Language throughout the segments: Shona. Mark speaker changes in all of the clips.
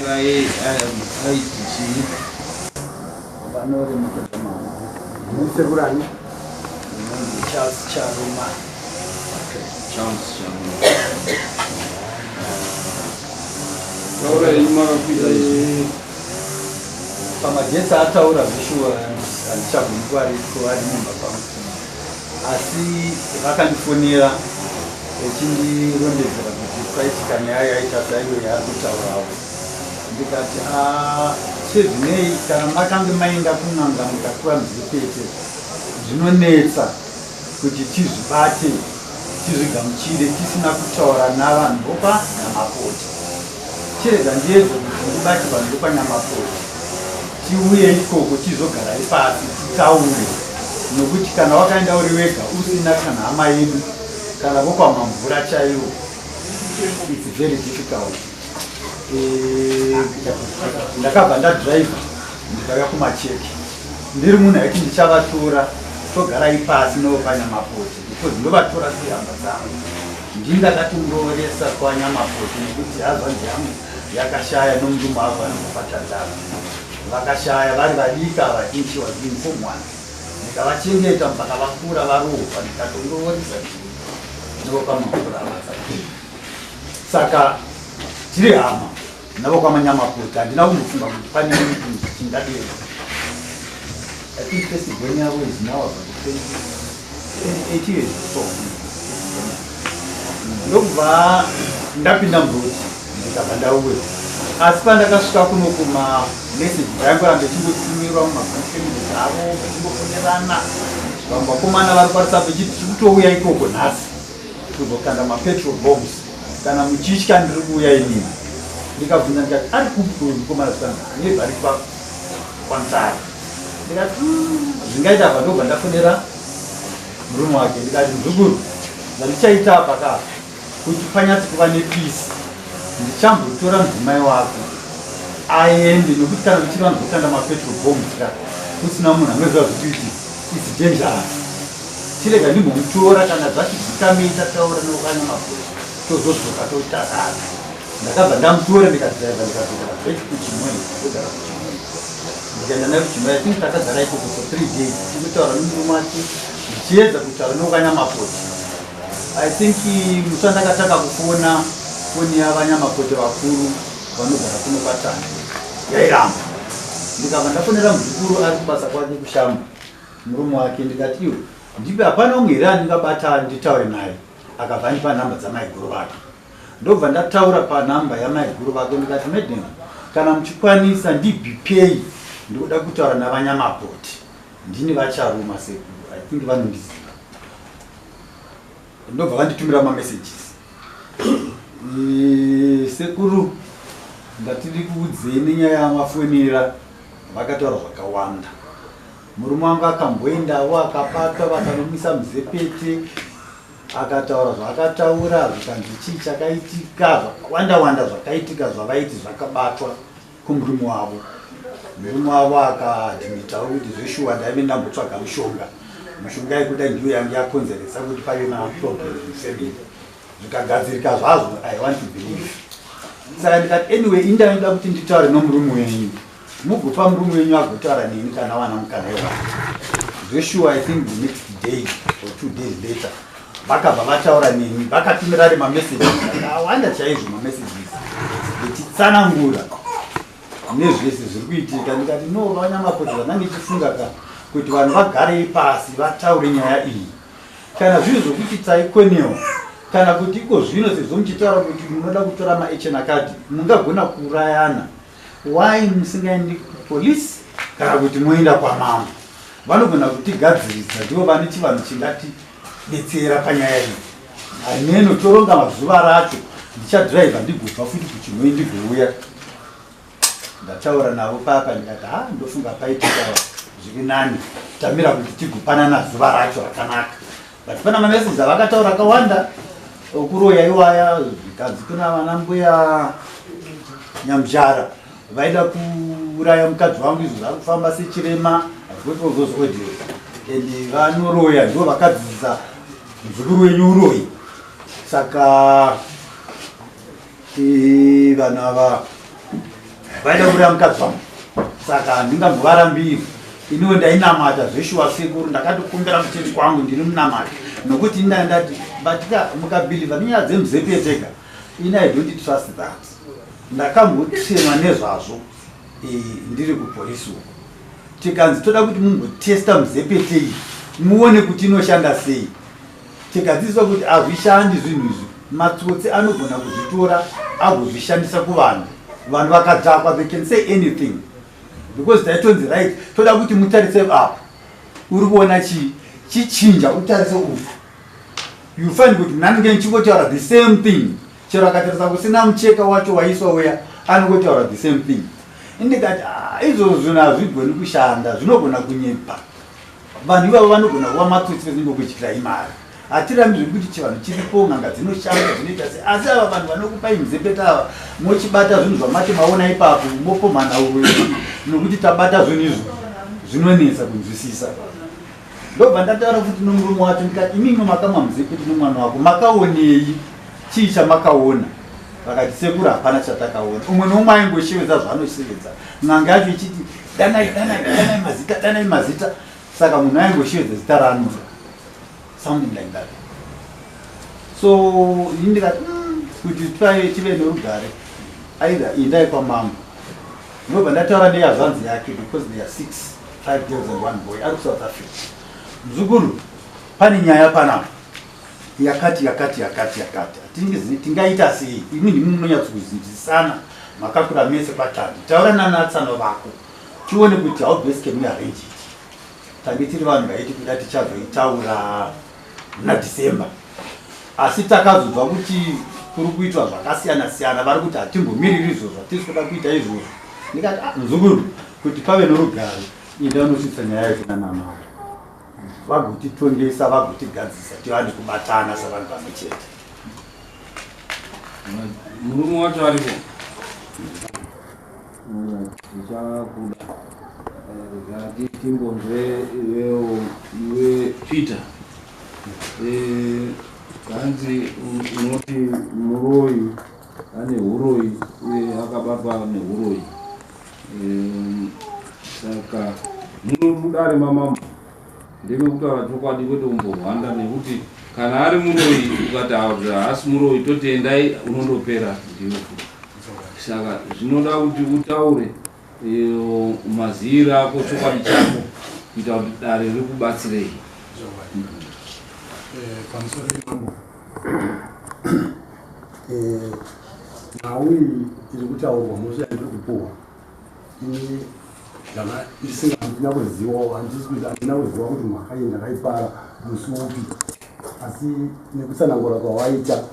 Speaker 1: Aiti chii?
Speaker 2: Vanoremekedza mama.
Speaker 3: Musekurani?
Speaker 2: Unonzi Charles Charuma.
Speaker 1: Charles Charuma. Taura yenyu makakwidza izvi.
Speaker 2: Pamagetsi ataura zveshuwa, handichagoni kuvariko, vari mumba pangu, asi vakandifonera vechindirondedzera kuti kwaitika nyaya yaita saiyo yaari kutaurawo. Ndikati, "Ah, sezvinei kana makange maenda kun'anga mukapiwa muzipete, zvinonetsa kuti tizvibate, tizvigamuchire tisina kutaura navanhu vokwaNyamapoti. Chirega ndiedze kuti ndibate vanhu vokwaNyamapoti, tiuye ikoko, tizogarai pasi titaure, nokuti kana wakaenda uri wega usina kana hama yedu kana vokwamamvura chaivo, it's very difficult." Ndakabva ndadhiraivha ndikauya kumacheki. Ndiri munhu aiti ndichavatora, togarai pasi novopanyamapoti, because ndovatora sehama dzangu. Ndini ndakatondooresa kwanyamapoti nekuti hazvanzi yangu yakashaya nomurume wavo anobva. Vakashaya vari vadiki ava. I think she was in form one. Ndikavachengeta mpaka vakura, varohwa, ndikatondooresa novokwamamvura avasa. Saka tiri hama navo kwamanyamapoti. Handina kumbofunga kuti pane chingadero. I think first born yavo is now about 28 years or so. Ndokubva ndapinda muroti, ndikabva ndauya. Asi pandakasvika kuno, kumameseji ndaingoramba ichingotumirwa mumafamily dzavo, vachingofonerana vamwe vakomana vari kwaRusape, vechiti, "Tiri kutouya ikoko nhasi kuzokanda mapetrol bombs. Kana muchitya, ndiri kuuya inini." Ndikabvunza ndikati, "Ari kupi mukomana?" Zvikanzi, "Anebva ari kwaMutare." Ndikati, zvingaita apa." Ndobva ndafonera murume wake, ndikati, "Muzukuru, zvandichaita apa ka, kuti panyatsi kuva nepeace, ndichambotora mudzimai wako aende, nokuti kana muchiri vanozokanda mapetrol bombs ka kusina munhu anoziva zvekuiti, it's dangerous. Chirega ndimbomutora, kana zvachidzikamei tataura nokanyamapoti, tozodzoka totarana." Ndakabva ndamutora, ndikadhiraivha, ndikadzokera back kuChinhoyi. Ndogara kuChinhoyi. Ndikaenda naye kuChinhoyi. I think takagara ikoko for 3 days, tichitaura nomurume wake, ndichiedza kutaura nokanyamapoti. I think musi wandakatanga kufona foni yavanyamapoti vakuru vanogara kuno kwatanga yairamba. Ndikabva ndafonera muzukuru ari kubasa kwake kushamba, murume wake, ndikati, "Iwe, ndipe, hapana umwe here andingabata nditaure naye?" Akabva andipa nhamba dzamaiguru vake. Ndobva ndataura panhamba yamaiguru vake, ndikati, "Madam, kana muchikwanisa, ndibhipei, ndikuda kutaura navanyamapoti. Ndini vacharuma sekuru. I think vanondiziva." Ndobva vanditumira mamessages, "Sekuru, ndatiri kuudzei nenyaya yamafonera." Vakataura zvakawanda. Murume wangu akamboendawo, akabatwa, vakanomisa muzepete. Akataura zvaakataura, zvikanzi chii chakaitika, zvakawanda wanda zvakaitika zvavaiti zvakabatwa kumurume wavo. Murume wavo akaadhimitawo kuti zveshuwa ndaive ndambotsvaga mushonga, mishonga yekuda ndiyo yange yakonzeresa kuti pave maproblems mufamily. Zvikagadzirika zvazvo, I want to believe. Saka ndikati, "Anyway, indaida kuti nditaure nomurume wenyu, mugopa murume wenyu agotaura neni kana wana mukana iwayo." Zveshuwa, I think the next day or 2 days later vakabva vataura neni. Vakatumira ari mamessages akawanda chaizvo, mamessages vechitsanangura nezvese zviri kuitika. Ndikati, "No, vanyamapoti, zvanga ndichifunga ka kuti vanhu vagarei pasi vataure nyaya iyi. Kana zviri zvokuti taikonewa, kana kuti iko zvino sezvo muchitaura kuti munoda kutora maechenakadhi, mungagona kuurayana, why musingaendi kupolisi kana kuti moenda kwamambo? Vanogona kutigadzirisa, ndivo vane chivanhu chingatibetsera panyaya iyi. Haneno, toronga mazuva racho, ndichadhiraivha ndigobva futi kuChinhoyi, ndigouya." Ndataura navo papa, ndikati, "Ha, ndofunga paitika zviri nani, tamira kuti tigopanana zuva racho rakanaka." But pana mameseji avakataura akawanda okuroya iwaya, zvikanzi kuna vana mbuya Nyamuzhara vaida kuuraya mukadzi wangu, izvo zvari kufamba sechirema. I've got all those audios, and vanoroya ndivo vakadzidzisa muzukuru wenyu uroyi. Saka vanhu ava Vaida kuuraya mukadzi wangu, saka handingambovarambiri. Iniwo ndainamata zveshuwa sekuru, ndakatokumbira muchechi kwangu, ndiri munamati, nokuti inda ndati batika mukabhilivha nenyaya dzemuzepetega. Ini I don't trust that. Ndakambotsema nezvazvo ndiri kupolisi uko, tikanzi toda kuti mumbotesta muzepete iyi muone kuti inoshanda sei. Tikadzidziswa kuti hazvishandi zvinhu izvi, matsotsi anogona kuzvitora agozvishandisa kuvanhu. Vanhu vakadhakwa, they can say anything, because taitonzi, "Right, toda kuti mutarise apo, uri kuona chii? Chichinja utarise uku." You find kuti munhu anenge nchingotaura the same thing, chero akatarisa kusina mucheka wacho waiswa uya, anongotaura the same thing. Indikati, "Ah, izvozvo zvinhu hazvigoni kushanda, zvinogona kunyepa. Vanhu ivavo vanogona kuva matsotsi vezingokudyira imari. Hatirambi zviri kuti chivanhu chiripo, n'anga dzinoshanda, zvinoita sei, asi ava vanhu vanokupai muzepeta ava, mochibata zvinhu zvamati maona ipapo, mopomhana uroi nokuti tabata zvinhu izvo zvinonetsa kunzwisisa." Ndobva ndataura futi nomurume wacho, ndikati, "Imimwe makamwa muzepeti nomwana wako, makaonei? Chii chamakaona?" Vakati, "Sekuru, hapana chatakaona." Umwe noumwe aingoshevedza zvaanoshevedza, n'anga yacho ichiti, "Danai, danai, danai mazita, danai mazita." Saka munhu aingoshevedza zita raanoda, something like that. So ini ndikati, kuti tive nerugare, either indai kwamambo." Ndobva ndataura neyazvanzi yake, because they are six, five girls and one boy, ari kuSouth Africa. "Muzukuru, pane nyaya panapa yakati yakati yakati yakati. Tingaita sei? Imi ndimi munonyatsokuzivisana, makakura mese kwatatu. Taura nanatsano vako tione kuti how best can we arrange it." Tange tiri vanhu vaiti kuda tichazoitaura muna December, asi takazobva kuti kuri kuitwa zvakasiyana siyana, vari kuti hatimbomiriri izvozvo, hatisi kuda kuita izvozvo. Ndikati, "Ah, muzukuru, kuti pave norugare, inda unosvitsa nyaya yacho nanamai, vagotitongesa, vagotigadzisa, tivane kubatana savanhu vamwe chete."
Speaker 1: Murume wacho aripo? Tichakuda ngati timbonzwe iwewo, iwe Peter. Kanzi unoti muroyi ane uroyi uye akabatwa neuroyi. Saka muno mudare mamambo ndemekutaura chokwadi, kwete kumbohwanda, nekuti kana ari muroyi ukati haasi muroyi, toti endai unondopera ndiwe futi. Saka zvinoda kuti utaure maziviro ako, chokwadi chako, kuita kuti dare rikubatsirei.
Speaker 3: Pamusoro pemambo, nhau iyi iri kutaurwa, mhosva yandiri kupuhwa ini, ndanga ndisinga, handina kuzivawo, handisi kuti handina kuziva kuti mhaka iyi ndakaipara musi upi, asi nekutsanangura kwawaita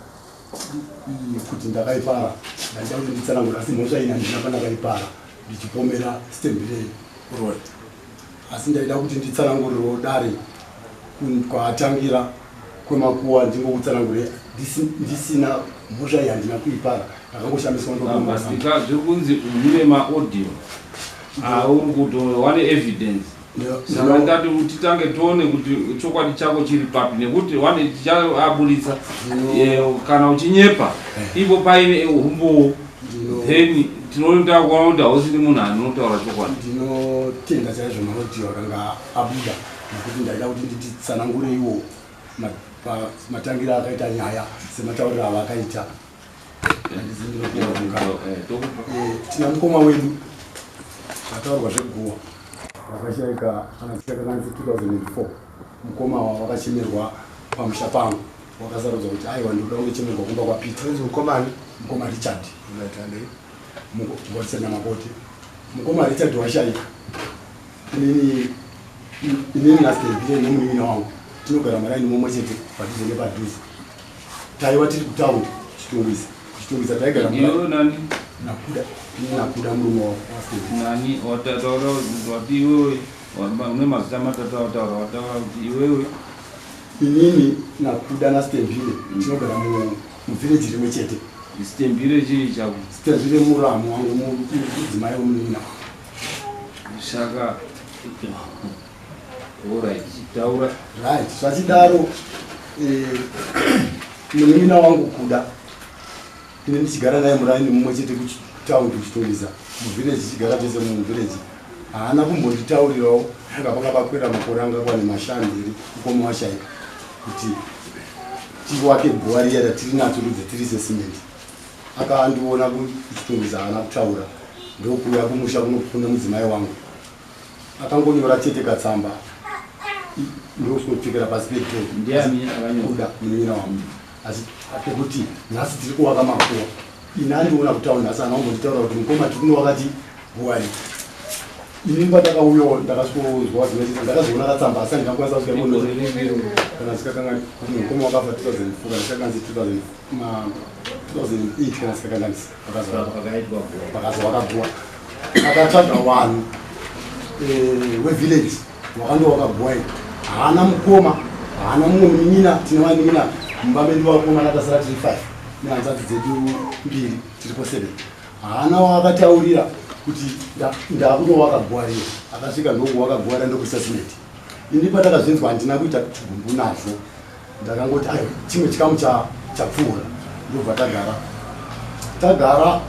Speaker 3: kuti ndakaipara, ndaida kuti nditsanangura. Asi mhosva iyi handina pandakaipara ndichipomera Stembile uroyi, asi ndaida kuti nditsanangurirewo dare kwatangira kwemakuwa, ndingokutsanangure ndisina mhosva iyi, handina kuipara, ndakangoshamiswa.
Speaker 1: Ndika zviri kunzi mune maaudio auri kuto wane evidence, saka ndati titange tione kuti chokwadi chako chiri papi, nekuti wane tichaabuditsa. Kana uchinyepa ipo paine umbowo, then tinoda kuona kuti hausiri munhu anotaura chokwadi.
Speaker 3: Ndinotenda chaizvo maaudio akanga abuda, nekuti ndaida kuti ndititsanangureiwo matangiro akaita nyaya sematauriro avakaita. Handizi ndinokuonga. Tina mukoma wedu zvataurwa zveguwa vakashaika, anashaika kanzi 2004. Mukoma wakachemerwa pamusha pangu, wakasarudzwa kuti aiwa, ndikuda kungechemerwa kumba kwaPeter.
Speaker 4: Unzi mukomani?
Speaker 3: Mukoma Richard Ngorisena Makoti. Mukoma Richard washaika, inini naStembile nemunin'ina wangu tinogara maraini mumwe chete, padhuze nepadhuze. Taiva tiri kutaundi Chitungwiza, kuChitungwiza taigara.
Speaker 1: Iwe nani?
Speaker 3: Nakuda, nakuda murume waStembile.
Speaker 1: Nani watataura wati iwewe une mazita matatu awataura? Wataura kuti iwewe?
Speaker 3: Inini naKuda naStembile tinogara muvillage rimwe chete.
Speaker 1: Stembile chii chako?
Speaker 3: Stembile muramu wangu, mudzimai wemunin'ina wangu.
Speaker 1: Saka alright, taura.
Speaker 3: Right, zvachidaro, munin'ina wangu Kuda, ine ndichigara naye muraini mumwe chete. kutaundi kuChitungwiza, muvhireji, tichigara tese muvhireji. Haana kumbonditaurirawo. Anga panga pakwira makore anga kwane 5 here mukoma washaika, kuti tiwake guva riya ratiri natso rudzi tirise simendi. Akandiona kuChitungwiza, haana kutaura. Ndokuuya kumusha kunokune mudzimai wangu, akangonyora chete katsamba, ndokusvopfekera pasi pedhoo.
Speaker 1: Ndiani akanyora?
Speaker 3: Kuda, munin'ina wangu. Asi kekuti nhasi tiri kuvaka makuva, ini andiona kutaura nhasi, ana kumbonditaura kuti mukoma tiri kunovakati guva iri. Ini pandakauyawo ndakasvikozwa zvinoitika, ndakazoona katsamba, asi handingakwanisa kusvika imono.
Speaker 1: Igore ripi iro?
Speaker 3: Kana zvikakanga mukoma wakafa 2004, kana zikakanzi 2008, kana zikakanganisi.
Speaker 1: Pakaitwa guva.
Speaker 3: Pakazovaka guva, akatsvaga vanhu wevillage wakandovaka guva iri. Haana mukoma, haana mumwe munin'ina. Tine vanin'ina mumba medu, vakomana tasara tiri 5 nehanzvadzi dzedu mbiri, tiripo 7. Haana waakataurira kuti ndakunovaka guva riyo. Akasvika ndokuvaka guva riya, ndokuisa simeti. Ini patakazvinzwa handina kuita chigumbu nazvo, ndakangoti aiwa, chimwe chikamu chapfuura. Ndobva tagara tagara,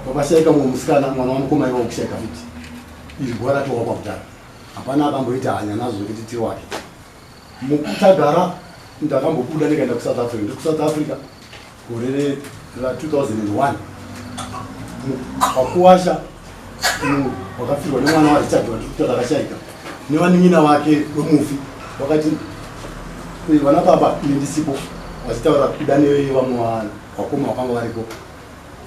Speaker 3: wakashaika mumwe musikana, mwana wamukoma iwa wakushaika futi. Iri guva ratowakwa kudhara, hapana akamboita hanya nazvo zvekuti tiri wake. Tagara, ndakambobuda ndikaenda kuSouth Africa. Ndiri kuSouth Africa gore ra2001, wakuwasha wakafirwa nemwana waRichard watikuti akashaika, nevanin'ina vake wemufi wakati, "Vana baba, ini ndisipo," vachitaura kuda nevamwe vakoma vakanga varipo,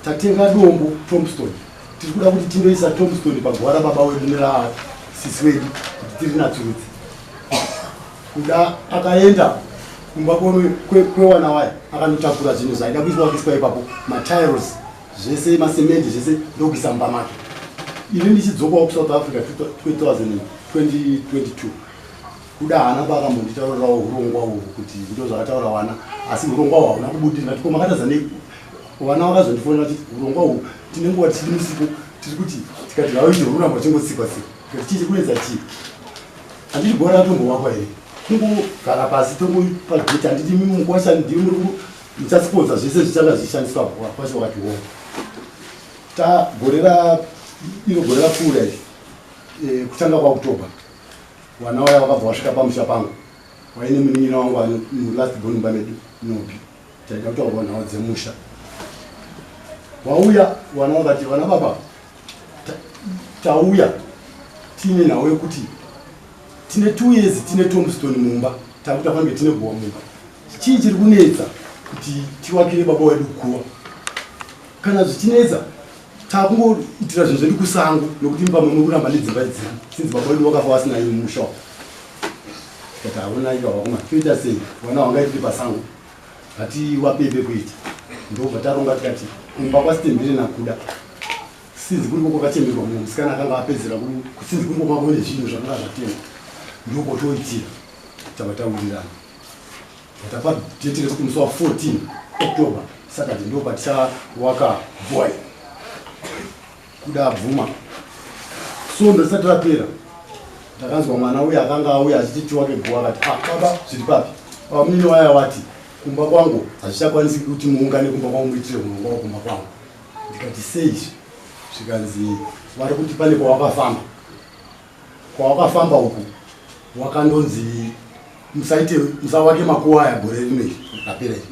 Speaker 3: "tatenga dombo, tombstone. Tiri kuda kuti tindoisa tombstone paguva rababa wedu nerasisi wedu kuti tiri natsurudzi." Kuda akaenda kumba kwewana waya, akanotakura zvinhu zvaida kuiswa kuiswa ipapo, matiles zvese, masemendi zvese, ndokuisa mumba make. Ini ndichidzokawo kuSouth Africa 2022, kuda haana paakambonditaurirawo urongwa uhu kuti ndo zvakataura wana, asi urongwa uhu hauna kubudirira. Tiko makatadza nei? Vana vakazondifonera vachiti urongwa uhu tine nguva tichiri musipo, tiri kuti tikati hauite, ururamba uchingotsikwa tsika. Tikati chii chikunetsa? Chii? Handiti bhora ratombovakwa here? Kungogara pasi tongopa geti. Handiti mukwasha ndimi muri muchasiponza zvese zvichanga zvichishandiswa kwacho? Wakati wo ta gore ra iro, gore rapfuura iri, kutanga kwaOctober, vana vaya vakabva vasvika pamusha pangu waine munin'ina wangu last born mumba medu, Nobi. Taida kutaurwa nhau dzemusha. Wauya vana vakati, "Vana baba, tauya tiine nhau yekuti tine 2 years tine tombstone mumba, takuti afange tine guva mumba. Chii chiri kunetsa kuti tiwakire baba wedu guva? Kana zvichinetsa, takungoitira zvinhu zvedu kusango, nokuti pamwe muri kuramba nedzimba dzedu, sinzi baba vedu vakafa vasina musha." Tikati, "Hauna iva vakoma, toita sei? Vana vangaitiri pasango, ngatiwapepe kuita." Ndobva taronga tikati kumba kwaSitembire naKuda, sinzi kuriko kwakachemerwa mumwe musikana akanga apedzera, sinzi kuriko kwanga kune zvinhu zvakanga zvatengwa, ndokotoitira. Tava taurirana, tapa date rekuti musi wa14 October, Saturday, ndo patichawaka boy. Kuda abvuma. Svondo risati rapera, ndakanzwa mwana uya akanga auya achiti tiwake guva akati, "Ah baba, zviri papi?" Bamunini waya wati, "Kumba kwangu hazvichakwanisi kuti muungane kumba kwangu, muitire urongwa kumba kwangu." Ndikati, "Sei izvi?" Zvikanzi, "Vari kuti pane kwawakafamba. Kwawakafamba uku wakandonzi musaite, musawake makuva aya gore rino iri rapera iri.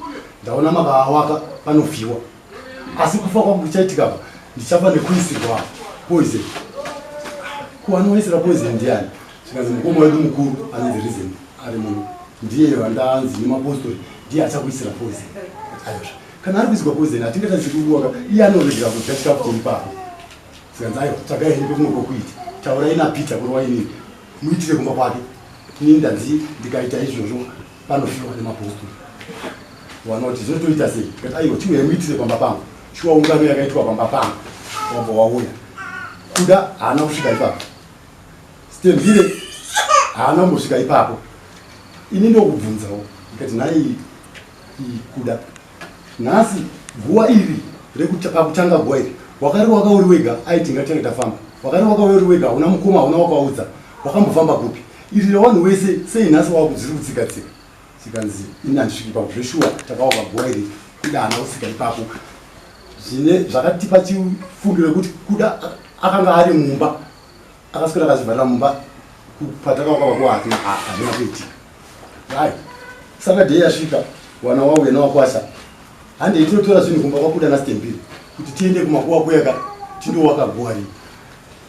Speaker 3: Ndaona makaawaka, panofiwa. Asi kufa kwangu kuchaitika apa, ndichafa nekuisirwa poison." "Kuanoisira poison ndiani?" Zvikanzi, "Mukoma wedu mukuru anonzi Reason ari muno, ndiye wandanzi nemapostori ndiye achakuisira poison." Ayozva, kana ari kuisirwa poison hatingatadzi kuwaka, iye anoregera kudya chikafu cheipapo. Zvikanzi, "Aiwa, tsvagai henyu pekumwe kwokuita. Taurai naPeter kuri wainini, muitire kumba kwake. Inini ndanzi ndikaita izvozvo panofiwa nemapostori." Vanoti, "Zvinotoita sei?" Tikati, "Aiwa, chiuyai muitire pamba pangu." Shuwa ungano yakaitwa pamba pangu, wabva wauya. Kuda haana kusvika ipapo, Stembire haana kumbosvika ipapo. Ini ndokubvunzawo, ndikati, "Nhai Kuda, nhasi guva iri pakutanga guva iri wakari waka uri wega?" Aiti, "Ngatange tafamba." "Wakari waka uri wega, hauna mukoma, hauna wakaudza, wakambofamba kupi? Iri revanhu wese, sei nhasi wakudziri kutsika tsika?" Zvikanzi, "Ini handisviki ipapo. Zveshuwa takawaka guva iri, Kuda haana kusvika ipapo." Zvine zvakatipa chifungiro yekuti kuda akanga ari mumba akaswera akazvivharira mumba patakawaka vakuwa hazvina kuitika. Right. Saka day yasvika wana wauya nawakwasha handei tinotora zvinhu kumba kwakuda nastembiri kuti tiende kumakuwa kuyaka tindowaka guwa rii.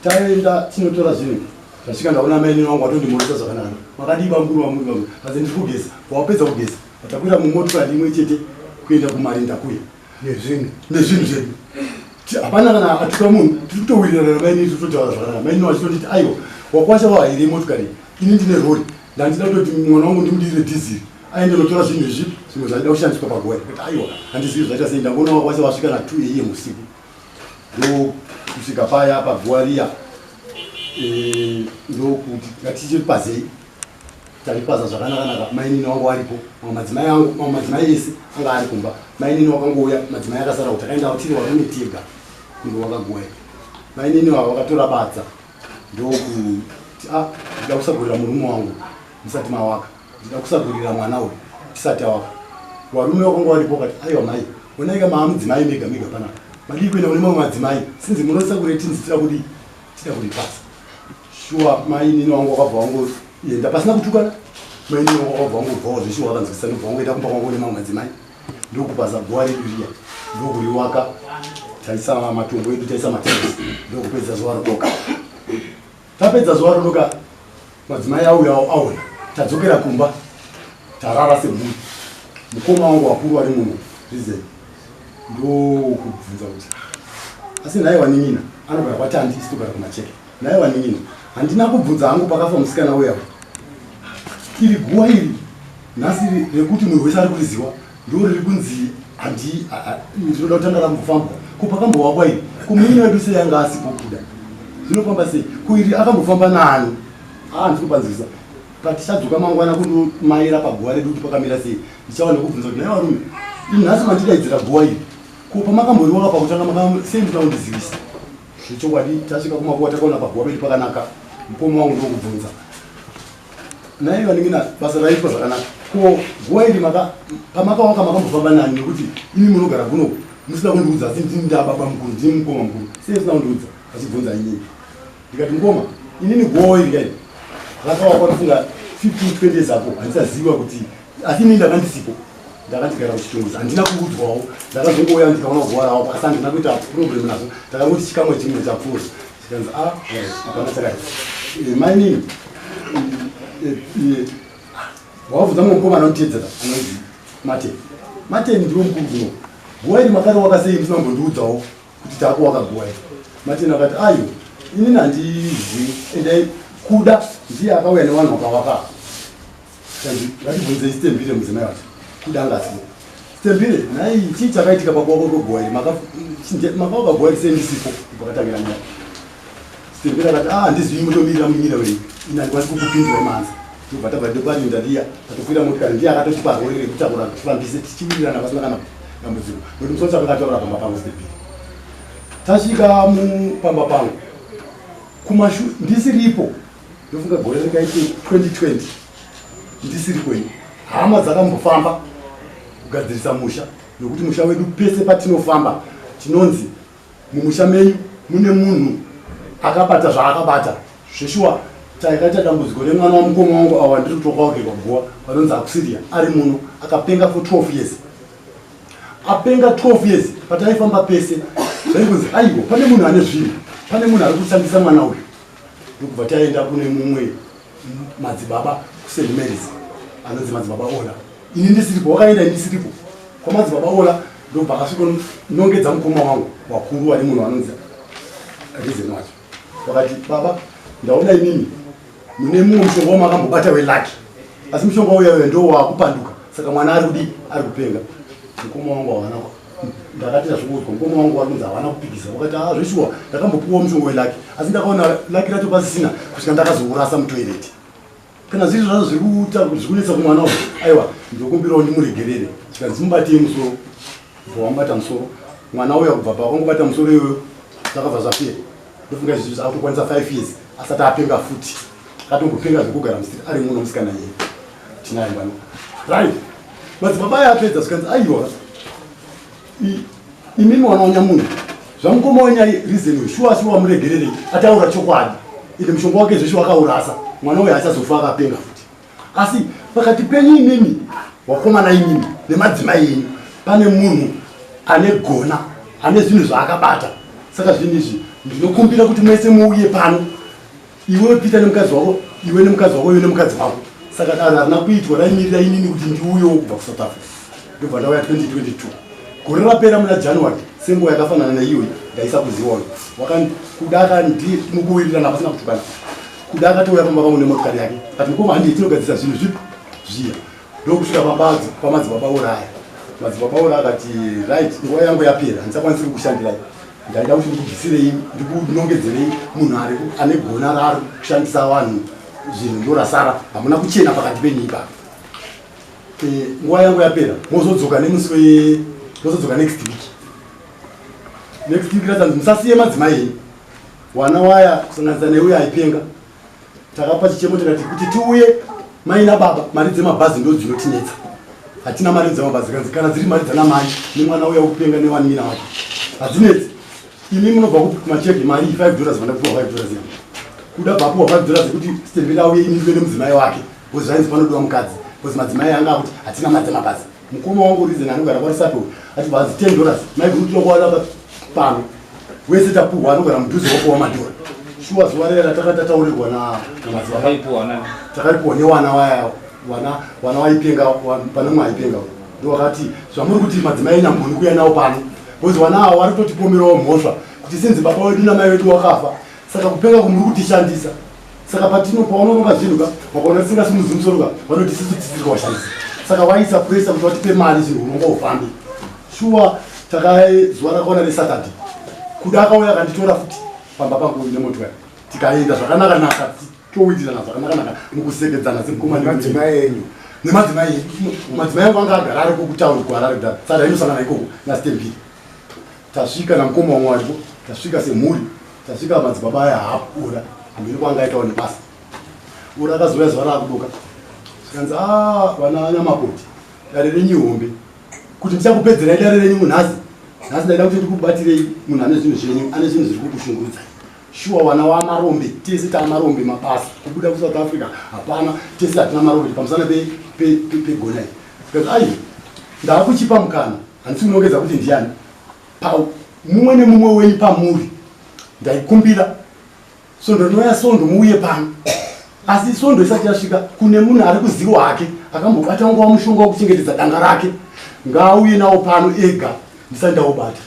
Speaker 3: Taenda tinotora zvinhu zvasvika ndaona mainini wangu watondimhoresa zvakanaka. Makadii bamukuru vamuri bamukuru. Hanzi ndiri kugeza. Wapedza kugeza. Takwira mumotokari imwe chete kuenda kumarinda kuya. Nezvinhu. Nezvinhu zvedu. Hapana kana atuka munhu. Tiri kutowirirana namainini tiri kutotaura zvakanaka. Mainini vachitonditi aiwa wakwasha wahaire motokari. Ini ndine rori. Ndandida kutoti mwana wangu ndimudire dhiziri. Aende notora zvinhu izvi zvimwe zvaida kushandiswa paguva. Kuti aiwa handizivi zvaita sei ndangoona wakwasha wasvika na 2 am usiku. Ndokusvika paya paguva riya eh, ndokuti ngatichipazei taripaza zvakanakanaka mainini wangu aripo mamwe madzimai angu mamwe madzimai ese anga ari kumba mainini wakangouya madzimai akasara kuti takaenda tiri varume tega kunge wakaguwa mainini wavo vakatora badza ndokuti a ah, ndida kusagurira murume wangu musati mawaka ndida kusagurira mwana uyu tisati awaka varume vakanga varipo vakati aiwa mai onaika maamudzimai mega mega panapa madii kuenda kune mamwe madzimai sinzi munosakure tinzi tida kudii tida kuripasa shuwa mainini wangu wakabva wangoenda pasina kutukana mainini wangu wakabva wangobvawo zveshuwa wakanzwisisa ndobva wangoenda kumba kwangu nemamwe madzimai ndokupaza guwa redu riya ndokuriwaka taisa matombo edu taisa materesi ndokupedza zuva rodoka Tapedza zuva rodoka madzimai auya aona tadzokera kumba tarara semhuri. Mukoma wangu wakuru ari muno reason ndokubvunza kuti asi nhai wanin'ina anogara kwatandi isi togara kumacheke nhai wanin'ina handina kubvunza hangu pakafa musikana uya iri guwa iri nhasi rekuti munhu wese ari kuriziwa ndo riri kunzi handi ndinoda kutanga rambofambwa ko pakambowakwa iri ko munin'ina wedu sei anga asipo kuda zvinofamba sei ko iri akambofamba naani aa ndiri kupanzwisa patichadzoka mangwana kundomaira paguva redu kuti pakamira sei ndichava nekubvunza kuti nhai varume ini nhasi mandidaidzira guva iri ko pamakamboriwaka pakutanga sei musina kundizivisa zvechokwadi tasvika kumakuva takaona paguva pedu pakanaka mukoma wangu ndokubvunza Nhai vanin'ina basa raitwa zvakanaka. Ko guwa iri maka pamakawaka makambofamba nani nekuti imi munogara kuno musina kundiudza asi ndini ndababa mukuru ndini mukoma mukuru sei musina kundiudza vachibvunza inini ndikati mukoma inini guwa iri kai rakawakwa ndofunga 15 20 years ago handisaziva kuti asi inini ndanga ndisipo ndakandigara kuchitunguza handina kuudzwawo ndakazongouya ndikaona guwa rawo asi handina kuita problem nazvo ndakangoti chikamwe chimwe chapfuura Chikanzi ah hapana chakati. Eh, mainini eh, eh, wavhunza mumwe mukoma anonditeedzera anonzi Martin. Martin ndiwe mukuru kuno. Guwa iri makariwaka sei musina kumbondiudzawo kuti takuwaka guwa iri. Martin akati ayo inini handizivi endai kuda ndiye akauya nevanhu vakawaka. Ngatibvunzei Stembile mudzimai wacho kuda anga asipo. Stembile, nhai chii chakaitika pakuwakwa kweguwa iri? Makawaka guwa iri sei ndisipo? Pakatangira nyaya. Stembile akati ah handizivi mutomirira munyira wenyu. Ini handikwanisi kukupindura imanzi. Tobva tabva ndoparinda riya tatokwira motikari ndiye akatotipa rori rekutakura tifambise tichiwirirana pasina kana dambudziko. Nokuti musoro chakakataura pamba pangu Stembile. Tasvika mupamba pangu kumashu ndisiripo ndofunga gore ringaite 2020 ndisiri kwenyu hama dzakambofamba kugadzirisa musha nokuti musha wedu pese patinofamba tinonzi mumusha menyu mune munhu akabata zvaakabata zveshuwa takaita dambudziko remwana wamukoma wangu awa ndiri kutokwawakirwa guwa vanonzi akusiria ari muno akapenga for 12 years apenga 12 years pataifamba pese zvaingonzi aiwa pane munhu ane zvinhu pane munhu ari kushandisa mwana uyu ndokubva taenda kune mumwe madzibaba kuSt Mary's anonzi madzibaba Ola ini ndisiripo wakaenda ini ndisiripo kwamadzibaba Ola ndobva akasvika nongedza mukoma wangu wakuru wari munhu anonzi Reason wacho wakati baba ndaona imimi mune mumwe mushonga wamakambobata welaki asi mushonga uya uya ndo wakupanduka saka mwana ari kudii ari kupenga mukoma wangu hawana ndakati ndazvikuudzwa mukoma wangu vari kunzi havana kupikisa wakati ah zveshuwa ndakambopuwa mushonga welaki asi ndakaona laki racho pasisina kusvika ndakazourasa mutoireti kana zviri zvazvo zviri kuita zviri kunetsa kumwana uyu aiwa ndokumbirawo ndimuregerere zvikanzi mubatei musoro bva wamubata musoro mwana uya kubva pawakangobata musoro iyoyo zvakabva zvapera ndofunga izvi zvakutokwanisa 5 years asati apenga futi akatombopenga zvekugara musiri ari muno musikana iye tinaye pano right madzibaba aya apedza zvikanzi aiwa Imimi wana wanyamunhu zvamukoma wenyu ai reason uyu shuwa shuwa muregererei ataura chokwadi ende mushonga wake zveshuwa akaurasa mwana uyu haachazofa akapenga futi asi pakati penyu imimi wakomana imimi nemadzimai enyu pane munhu ane gona ane zvinhu zvaakabata saka zvinhu izvi ndinokumbira kuti mese muuye pano iwe Peter nemukadzi wako iwe nemukadzi wako iwe nemukadzi wako saka dare harina kuitwa raimirira inini kuti ndiuyewo kubva kusouth africa ndobva ndauya 2022 gore rapera muna january senguva yakafanana neiyoyi ndaisa kuziona kuda akandimukuwirirana pasina kutukana kuda akatouya pamba pangu nemotikari yake ati mukoma handii tinogadzisa zvinhu zvipi zviya ndokusvika pamba pamadzibaba uraya madzibaba ura akati right nguva yangu yapera handisakwanisi kukushandirai ndaida kuti ndikubvisirei ndikunongedzerei munhu ari ane gona raari kushandisa vanhu zvinhu ndorasara hamuna kuchena pakati penyu ipapa eh, nguva yangu yapera mozodzoka nemusi we mozodzoka next week next week ratanzi musasiye madzimai enyu wana waya kusanganisa neuyo aipenga takapa chichemo tikati kuti tiuye mai nababa mari dzemabhazi ndo dzinotinetsa hatina mari dzemabhazi kanzi kana dziri mari dzana mai nemwana uya wekupenga newanina wake hadzinetsi imi munobva kupi kumacheke mari 5 dollars vandakupiwa 5 dollars yangu kuda bvapuwa 5 dollars yekuti stembele auye imi nemudzimai wake bcause zvainzi panodiwa mukadzi bcause madzimai anga akuti hatina mari dzemabhazi mukoma wangu reason anogara kwarisape uyu ati bhazi 10 dollars maiguru tinokuwana pano wese tapuhwa anogara mudhuze wapuwa madhora shuwa zuva rera ratakati tataurirwa namadzibaba takaripuwa newana waya wana wana waipenga pane mumwe aipenga ndowakati zvamuri kuti madzimai enyu hamugoni kuuya nawo pano bcause wana awo vari kutotipomerawo mhosva kuti sinzi baba wedu namai vedu wakafa saka kupenga kumuri kutishandisa saka patino paunoronga zvinhu ka wakaona tisingasimudzi musoro ka vanoti sisu tisiri kuwashandisa saka waisa presa kuti watipe mari zvinhu unonga ufambi shuwa takazuva rakaona resaturday kuda akauya akanditora futi pamba pangu nemotikari tikaenda zvakanaka naka towitirana zvakanaka naka mukusekedzana semkomamadzimai enyu nemadzimai enyu madzimai angu anga agara ari kukutauri kuharare kudhara saka inosangana ikoko nastembiri tasvika namukoma wangu aripo tasvika semhuri tasvika madzibaba aya haapura hambiri kwanga aitawo nebasa ura akazouya zuva raakudoka zvikanzi a ah, vana nyamakoti dare renyu hombe kuti ndichakupedzerai dare renyu munhasi nhasi ndaida kuti ndikubatirei munhu ane zvinhu zvenyu ane zvinhu zviri kukushungurudzai shuwa wana wamarombe tese taamarombe mabasa kubuda kusouth africa hapana tese hatina marombe pamusana pegona iyi because ai ndaakuchipa mukana handisi kunongedza kuti ndiyani mumwe nemumwe wenyu pamuri ndaikumbira svondo rinouya svondo muuye pano asi svondo isati yasvika kune munhu ari kuziwa hake akambobata nguva mushonga wekuchengetedza danga rake ngaauye nawo pano ega ndisati ndaubata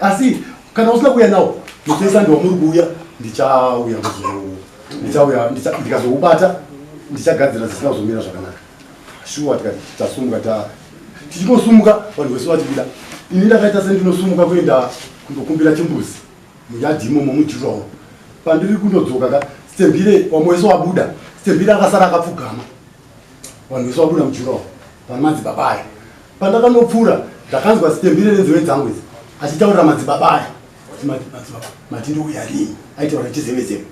Speaker 3: asi kana usina kuuya nawo mutesa ndiwamuri kuuya ndichauya ndichauya ndikazoubata ndichagadzira zvisina kuzomira zvakanaka shuwa tikati tasumuka ta tichingosumuka vanhu vese vachibuda ini ndakaita sendinosumuka kuenda kundokumbira chimbuzi muyadhi imomo mujurawo pandiri kundodzoka ka stembire vamwe wese wabuda stembire akasara akapfugama vanhu vese wabuda mujurawo pane madzibaba aya pandakanopfuura ndakanzwa stembire nenzeve dzangu idzi achitaurira madzibaba aya kuti madzibaba mati ndouya rini aitaura chizevezeve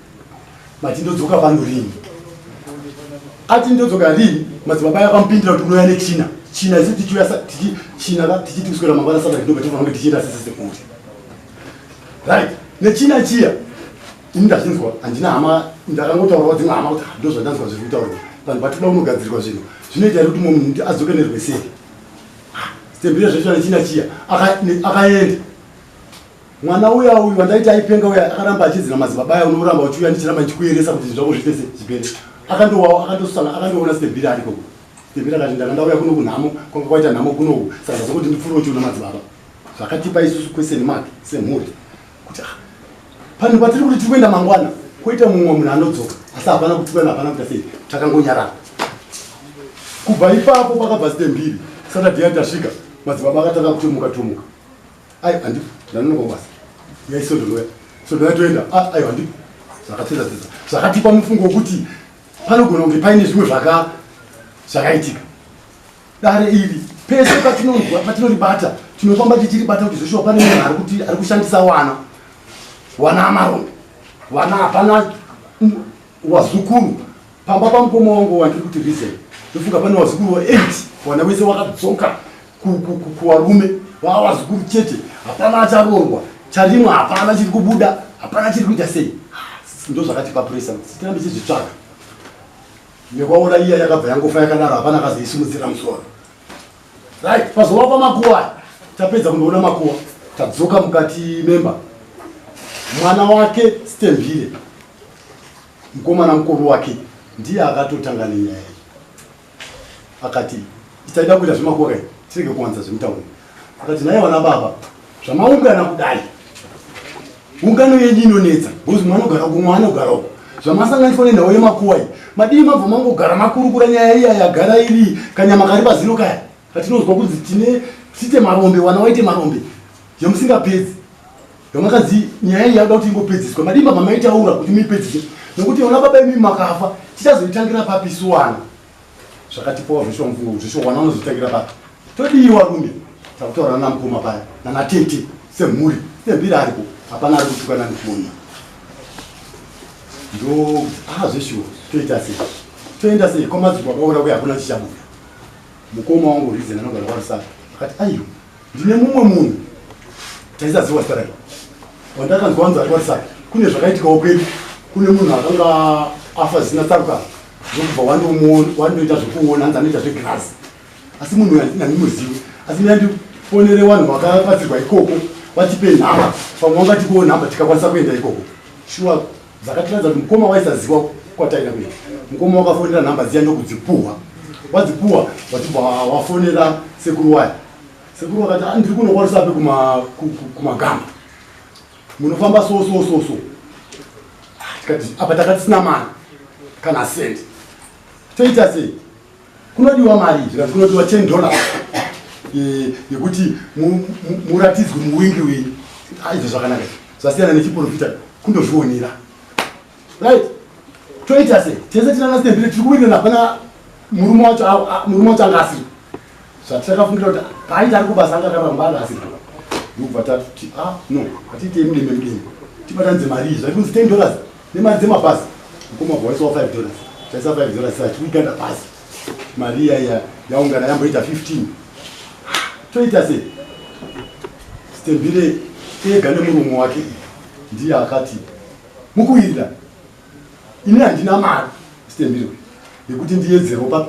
Speaker 3: mati ndodzoka pano rini ati ndodzoka rini madzibaba aya akamupindira kuti unouya nechina china isu tichiuya china ka tichiti kuswera mangwana saturday ndobva tofanira kunge tichienda sese semhuri right nechina chiya ini ndazvinzwa handina hama ndakangotaurawo dzimwe hama kuti ah, ndozvandanzwa zviri kutaurwa vanhu vatikuda kunogadzirwa zvinhu zvinoita here kuti mumwe munhu adzoke nerweseri ah, stembire zvacho nechina chiya akaenda mwana uya uyu wandaiti aipenga uya akaramba achidzira madzibaba aya unoramba uchiuya ndichiramba ndichikuyeresa kuti zvako zviite se zvipere akandowawo akandosanga akandoona stembire ariko stembire akati ndanga ndauya kuno kunhamo kwanga kwaita nhamo kunoku saka zvazokuti ndipfuure uchiona madzibaba zvakatipa isusu question mark semhuri kuti ah, panhu patiri kuti tiri kuenda mangwana koita mumwe munhu anodzoka asi hapana kutukana hapana kuita sei takangonyarara kubva ipapo pakabva stembire saturday tasvika madzibaba akatanga kutomuka tomuka ai handi ndanonoka kubasa yai sondo loya sondo yatoenda ah, aiwa handi zvakatsetsa tsetsa zvakatipa mufungo wekuti panogona kunge paine zvimwe zvaka zvakaitika dare iri pese patinonzwa patinoribata tinofamba tichiribata kuti zveshuwa pane munhu ari kuti ari kushandisa wana wana amarombe wana hapana wazukuru pamba pamukoma wangu wandiri kuti reason ndofunga pane wazukuru wa 8 wana wese wakadzoka kuwarume Vavazukuru chete, hapana acharoorwa, charimwa hapana chiri kubuda, hapana chiri kuita sei. Ndozvakatipa pressure kuti tirambe tichizvitsvaga. Nekwaona iya yakabva yangofa yakadaro, hapana akazoisimudzira musoro. Right, pazova pamakuwa aya, tapedza kundoona makuwa, tadzoka mukati memba. Mwana wake Stembile, mukomana mukuru wake, ndiye akatotanga nenyaya iyi. Akati taida kuita zvemakuwa kai, tirege kuwanza zvemutauni. Akati naye vana baba, zvamaungana kudai, ungano yenyu inonetsa because mwana ogara uko, mwana ogara uko, zvamasanganiswa nenhau yemakuwa iyi, madii mabva mangogara makurukura nyaya iya yagara iri kanyama kari pazino kaya katinonzwa kunzi tine tiite marombe, wana waite marombe yamusingapedzi, yamakanzi nyaya iyi yakuda kuti ingopedziswa, madii mabva maitaura kuti muipedzise, nekuti vana baba imi makafa tichazoitangira papi suwana zvakatipawo zveshuwa mufungo zveshuwa wana unozotangira papi todii warume takutaura nana mukoma paya nana tete semhuri sembiri ariko hapana ari kutukana nefoni ndo ah zveshuwa toita sei toenda sei kwamadziko akaura kuya hakuna chichabuda mukoma wangu reason anogara kwaRusape akati aiwa ndine mumwe munhu taisaziwa zita rake wandakanzwa wanzi ari kwaRusape kune zvakaitikawo kwedu kune munhu akanga afa zvisina tsarukano ndokubva wandoita zvekuona hanzi anoita zvegirazi asi munhu uyu handimuzivi asi mina ndifonere vanhu vakabatsirwa ikoko vatipe nhamba pamwe vangatikuwo nhamba tikakwanisa kuenda ikoko shuwa dzakatiratidza kuti mukoma waisaziva kwataida kuenda mukoma wakafonera nhamba dziya ndokudzipuhwa wadzipuhwa wachibva wafonera sekuru waya sekuru wakati ah, ndiri kuno kwaRusape kumagamba munofamba so so so so ah, tikati apa takatisina mari kana sendi toita sei kunodiwa mari zvikanzi kunodiwa 10 dollars yekuti muratidzwe muwingi wenyu ah, izvo zvakanaka zvasiyana nechiprofita kundozvionera right toita sei tese tinana stembile tiri kuwirirana hapana murume wacho murume wacho anga asiri zvatakafungira kuti paaita ari kubasa anga akaramba anga asiri ndokubva tati ah no hatiitei mudembe mudembe tibatanidze mari iyi zvati kunzi 10 dollars nemari dzemabhazi mukoma bva waisawo 5 dollars taisa 5 dollars tichikuiganda bhazi mari iya iya yaungana yamboita 15 toita sei stembile ega nemurume wake ndiye akati mukuwirira ini handina mari stembile yekuti ndiyedzewo pa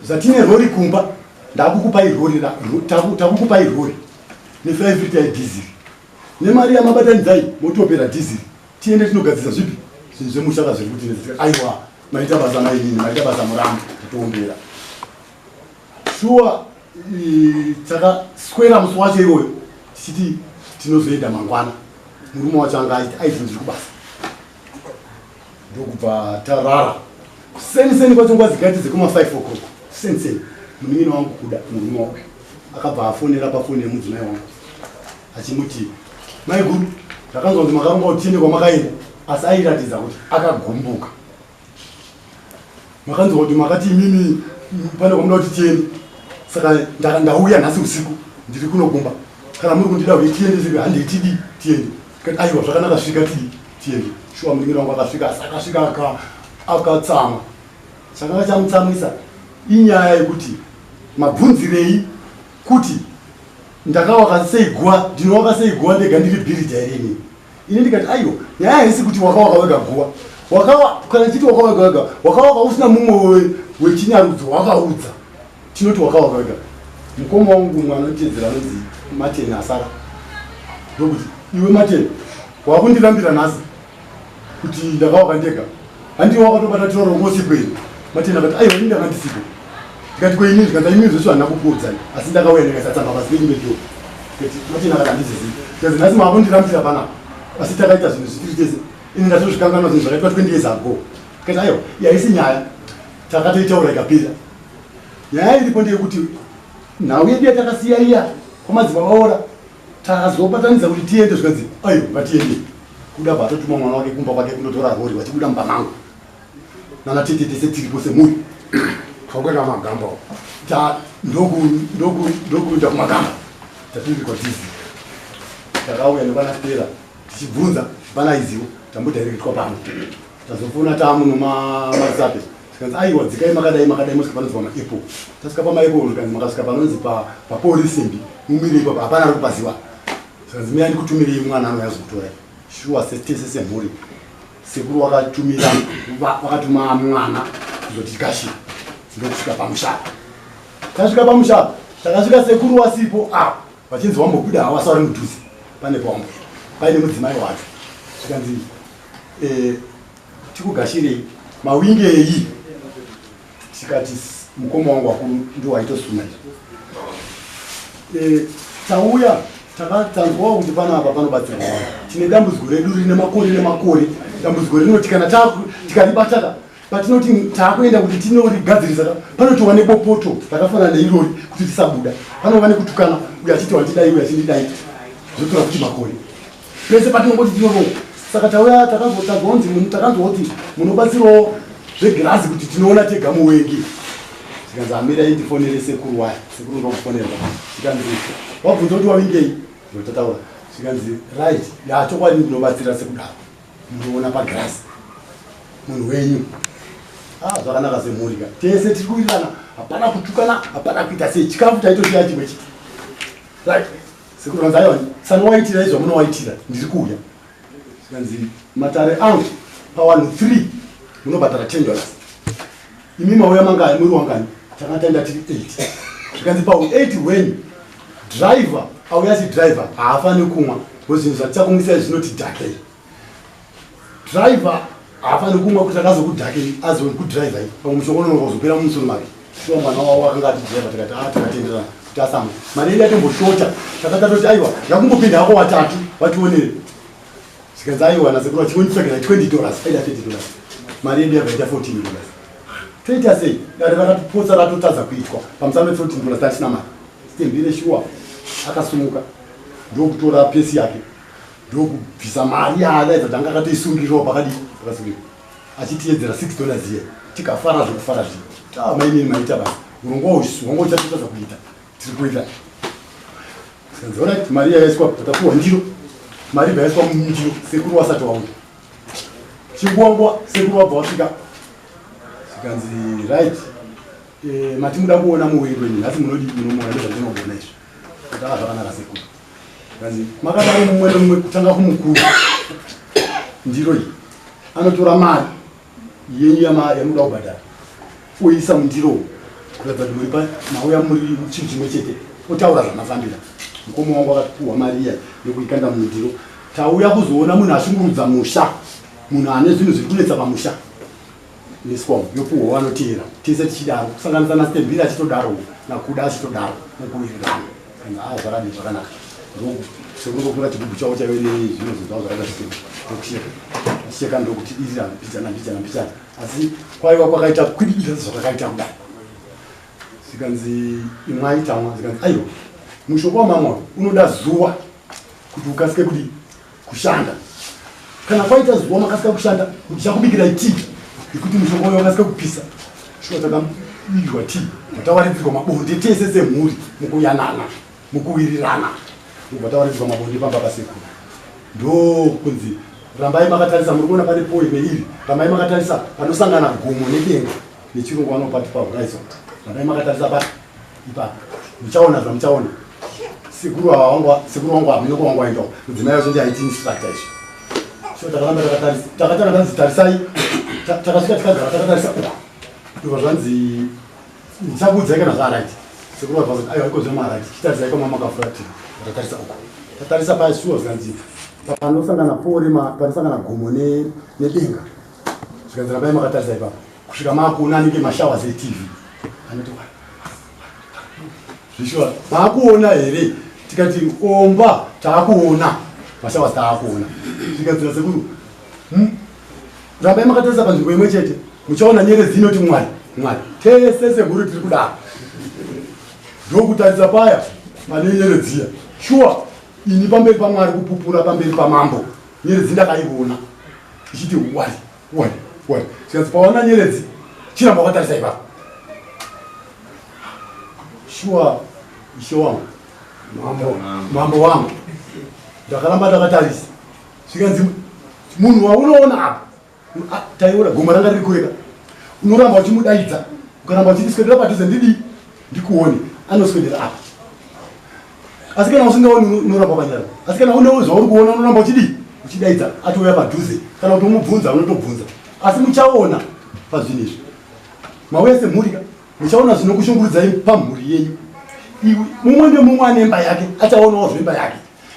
Speaker 3: zvatine rori kumba ndakukupai rori takukupai rori ne5 lita yedhiziri nemari yamabatanidzai motopera dhiziri tiende tinogadzirisa zvipi zvinhu zvemushaka zviri kuti aiwa maita basa mainini maita basa murambo tatombera shuwa takaswera musi wacho iwoyo tichiti tinozoenda mangwana murume wacho anga aiti ndiri kubasa ndokubva tarara kuseni seni kwacho nguva dzikaiti dzekuma 5 o'clock kuseni seni munin'ina wangu kuda murume wake akabva afonera pafoni yemudzimai wangu achimuti maiguru ndakanzwa kuti makaronga kuti tiende kwamakaenda asi airatidza kuti akagumbuka makanzwa kuti makati imimi pane kwamuda kuti tiende saka ndauya nhasi usiku ndiri kunokumba kana muri kundida kuti tiende sika handei tidii tiende tikati aiwa zvakanaka svika tidii tiende shuwa munin'ina wangu akasvika asi akasvika akatsamwa chakanga chamutsamwisa inyaya yekuti mabvunzirei kuti ndakawaka sei guva ndinowaka sei guva ndega ndiri bhiridha here inini ini ndikati aiwa nyaya haisi kuti wakawaka wega guva wakawa kana chiti wakawaka wega wakawaka usina mumwe wechinyarudzo wakaudza tinoti wakawaka wega mukoma wangu mwana anotedzera anonzi mateni asara ndokuti iwe mateni wakundirambira nhasi kuti ndakawaka ndega handiwo wakatobata tiro rongo sipo here mateni akati aiwa ini ndanga ndisipo ndikati ko ini zvikanzi imi zvesvo handina kukuudzai asi ndakauya ndikaisa tsamba pasi penyimbe dio ndikati mateni akati handizizivi ndikazi nhasi maakundirambira panapa asi takaita zvinhu zvitiri tese ini ndatozvikanganwa zvinhu zvakaitwa 20 years ago ndikati aiwa yaisi nyaya takatoitaura ikapera nyaya iripo ndeyekuti nhau yedu yatakasiya iya kwamadzibaba ora tazobatanidza kuti tiende zvikanzi aiwa ngatiende kuda bva atotuma mwana wake kumba kwake kundotora rori vachibuda mumba mangu nana tete tese tiripo semuri
Speaker 4: twakuenda magamba
Speaker 3: ndokuenda kumagamba taturirwa dhizi takauya nekwana stera tichibvunza pana iziwo tambodairektwa pano tazofona tamuno maRusape. Zvikanzi aiwa dzikai makadai makadai mosvika panonzi pamaapple. Tasvika pamaapple zvikanzi makasvika panonzi papolisimbi mumire ipapo hapana ari kupaziva. Zvikanzi mirai ndikutumirei mwana anouya azokutorai. Shuwa tese semhuri sekuru wakatumira wakatuma mwana kuzotigashira ndokusvika pamusha. Tasvika pamusha takasvika sekuru wasipo ah vachinzi wambobuda hawasa vari mudhuze pane pawamboenda paine mudzimai wacho zvikanzi eh, tikugashirei mawingei tikati mukoma wangu wakuru ndiwo aitosuma izvo eh, tauya takatanzwawo kuti panapa panobatsirwa vanhu tine dambudziko redu rine makore nemakore dambudziko rinoti kana tikaribataka patinoti taakuenda kuti tinorigadzirisa panotova nebopoto rakafanana neirori kuti tisabuda panova nekutukana uyo achiti wandidai uyo achindidai zvotora kuti makore pese patinongoti tinorohwa saka tauya takanzonzi takanzwa kuti munobatsirawo zvegirazi kuti tinoona tega muwengi zvikanzi amirai ndifonere sekuru waya sekuru ndokufonerwa zvikanzi wabvunza kuti wavingei ndotataura zvikanzi right ya chokwadi ndinobatsira sekudaro munoona pagirazi munhu wenyu ah, zvakanaka semhuri ka tese tiri kuwirirana hapana kutukana hapana kuita sei chikafu taitosiya chimwe chete right Sekuru vanzi aiwa sanowaitira izvo munowaitira ndiri kuuya. Zvikanzi matare angu pawanhu 3 munobhadhara 10 dollars. Imi mauya mangani muri wangani? Tanga taenda tiri 8. Zvikanzi pa 8 hwenyu driver auya chi driver haafaniri kumwa because zvinhu zvatichakumwisai zvinoti dhakei. Driver haafaniri kumwa kuti akazokudhakei azokudriver pamwe mushonga unonoka kuzopera mumusoro make. Shuwa mwana wavo akanga atidriver tikati ah tikatenderana kuti asamwe. Mari yedu yatomboshota takati tatoti aiwa ngakungopinda hako watatu vationere. Zvikanzi aiwa nasekuru vachingonditsvagira 20 dollars aida 30 dollars. Mari yedu yabva yaita 14 dollars. Toita sei? Dare rakatipotsa ratotadza kuitwa pamusana pe 14 dollars tatisina mari. Stembile shuwa akasumuka ndokutora pesi yake ndokubvisa mari yaadaidza kuti anga akatoisungirirawo pakadii pakasungirwa achitiyedzera 6 dollars iye tikafara zvekufara zviye taa mainini maita basa urongwa hwanga uchatotadza kuita tiri kuita sikanzi orit mari yaiswa tatapuwa ndiro mari ibva yaiswa mundiro sekuru wasati wauya chinguwa sekuru wabva wasvika zvikanzi right eh, mati muda kuona muwiri wenyu nhasi munodii munomuona ndozvandinogona izvi kutanga zvakanaka sekuru Kanzi makadaro mumwe nemumwe kutanga kumukuru ndiro iyi anotora mari yenyu yamunoda kubhadhara oisa mundiro kuratidza kuti muri mauya muri chinhu chimwe chete otaura zvamafambira mukoma wangu akatipuhwa mari iya yokuikanda mundiro tauya kuzoona munhu ashungurudza musha munhu ane zvinhu zviri kunetsa pamusha nescom yopuhwa vanoteera tese tichidaro kusanganisa nastembiri achitodaro nakuda achitodaro mukuwirirana kana aa zvakadii zvakanaka sekunongokura chigubhu chavo chaive nezvimwe zvinhu zvavo zvakaita zvitema ndokucheka acheka ndokuti irira mbichana mbichana mbichana asi kwaiva kwakaita kwidibira zvakakaita kudai zvikanzi imwai tamwa zvikanzi aiwa mushonga wamamwa unoda zuva kuti ukasike kudii kushanda kana kwaita zuva makasika kushanda kuti chakubikirai tii nekuti mushonga uyo wakasika kupisa shuwa takabikirwa tii tawaridzirwa mabonde tese semhuri mukuyanana mukuwirirana ndobva tawaridzirwa mabonde pamba pasekuru ndokunzi rambai makatarisa muri kuona pane poi neiri rambai makatarisa panosangana gomo nedenga nechirungu vanopati pahorizon rambai makatarisa pa ipapo muchaona zvamuchaona sekuru ava wangu sekuru wangu hameno kwawangu waendawo mudzimai wacho ndiye aiti instructor izvi so takaramba takatarisa takatanga tanzi tarisai takasvika tikagara takatarisa uku ndobva zvanzi ndichakuudzai kana zvaaraiti sekuru vabva vazoti aiwa iko zvemaaraiti chitarisai kwama makafuratira takatarisa uku tatarisa paya shuwa zvikanzi panosangana pore panosangana gomo nedenga zvikanzi rambai makatarisa ipapo kusvika maakuona anenge mashawas etv anoti zvishuwa maakuona here tikati omba taakuona mashawas taakuona zvikadzira sekuru hmm? rambai makatarisa panzvimbo imwe chete muchaona nyeredzi inoti mwari mwari tese semhuri tiri kudaro ndokutarisa paya pane nyeredziya shuwa ini pamberi pamwari kupupura pamberi pamambo nyeredzi ndakaiona ichiti wari Wai, wai. Zvikanzi pawana nyeredzi chiramba wakatarisa ipapo. Shuwa ishe wangu. Mambo, mambo wangu. Ndakaramba ndakatarisa. Zvikanzi munhu waunoona apa taiona gomo ranga riri kureka. Unoramba uchimudaidza, ukaramba uchiti swedera padhuze ndidii ndikuone, anoswedera apa. Asi kana usingaoni unoramba wakanyarara. Asi kana une zvauri kuona unoramba uchidii uchidaidza, atouya padhuze. Kana kutomubvunza unotobvunza. Asi muchaona pazvinhu izvi mauya semhuri ka, muchaona zvinokushungurudzai pamhuri yenyu. Iwe mumwe nemumwe ane imba yake achaonawo zvemba yake.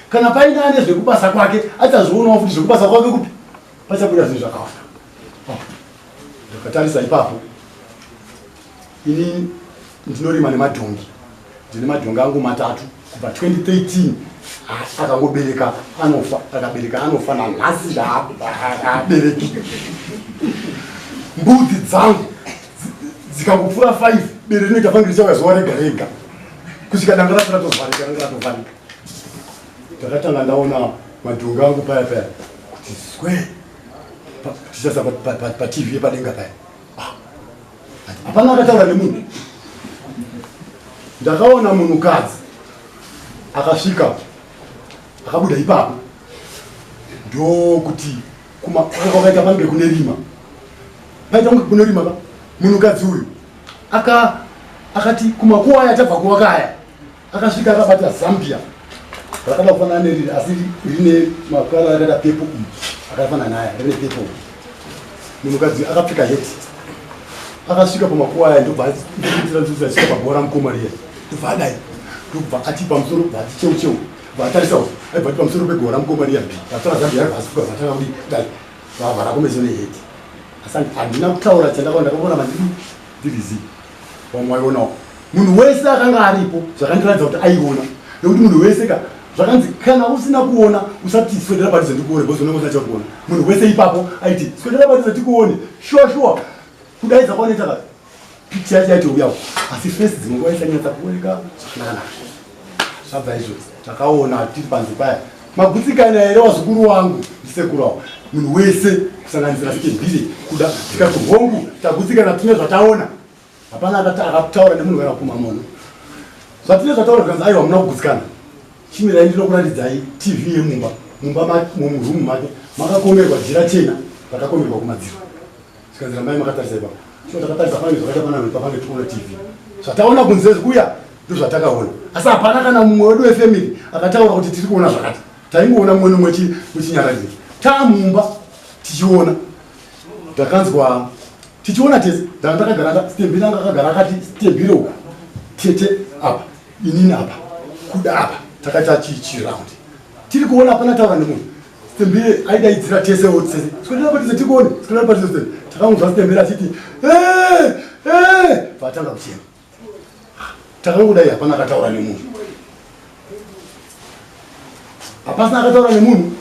Speaker 3: Kana paine ane zvekubasa kwake achazvionawo futi zvekubasa kwake kupi pachabuda zvinhu zvakawanda. Oh, ndakatarisa ipapo, ini ndinorima nemadhongi, ndine madhongi angu matatu kubva 2013 akangobereka anofa, akabereka anofa, nanhasi zvaabereki. Mbudzi dzangu dzikangopfuura 5 bere rinoita fange richauya zuva rega rega kusvika danga racho ratovharika, ranga ratovharika. Ndakatanga ndaona madhongi angu paya paya kuti swe tichasa paTV yepadenga paya, hapana akataura nemunhu. Ndakaona munhukadzi akasvika akabuda ipapo, ndokuti kwakaita pange kune rima, paita kunge kune rima ka. Munhukadzi uyu akati kumakuwa aya tabva kuvaka aya, akasvika akabata zambia rakada kufanana neriri, asi rine makara akada pepo umu, akafanana naya rine pepo. Munhukadzi akapfeka heti, akasvika pamakuwa aya, ndobva asvika pagora mukoma riya, ndobva adai, ndobva ati pamusoro, bva ati cheu cheu, bva atarisa uku, aibva ati pamusoro pegora mukoma riya, bi atora zambia rabva asuka, bva atanga kudii dai vavhara kumeso neheti. Asi handina kutaura chandakaona, ndakaona mandiri ndirizi vamwe vaionawo. Munhu wese akanga aripo zvakandiratidza kuti aiona, nekuti munhu wese ka zvakanzi kana usina kuona usati swedera padhuze ndikuone, because unenge usina chakuona. Munhu wese ipapo aiti swedera padhuze tikuone, shuwa shuwa kudaidza kwanoita ka picha yacho yaitouyawo, asi face dzimwe nguva isanyatsa kuoneka zvakanaka. Zvabva izvo takaona tiri panze paya, magutsikana here wazukuru wangu ndisekuru Munhu wese kusanganisira Stembile kuda, tikati hongu tagutsikana, tine zvataona. Hapana akataura nemunhu kana kupuma munhu. Zvatine zvataura zvikanzi aiwa muna kugutsikana, chimirai ndinokuratidzai TV yemumba. Mumba murumu make makakomerwa jira chena rakakomerwa kumadziro, zvikanzi rambai makatarisa ipapo. So takatarisa pane zvakaita pananhu papange tikuona TV, zvataona kunze kuya ndozvatakaona, asi hapana kana mumwe wedu wefamily akataura kuti tiri kuona zvakati. Taingoona mumwe nomwe muchinyararira taamumba tichiona. Takanzwa tichiona tese, ndanga ndakagara, Stembile anga akagara akati Stembile uku, tete apa, inini apa, kuda apa, takaita chiround tiri kuona, hapana taura nemunhu. Stembile aidaidzira tese wo tese, swedera padhuze tikuone, swedera padhuze. Takanzwa Stembile achiti vatanga kuchema. Takangodai, hapana akataura nemunhu, hapasina akataura nemunhu,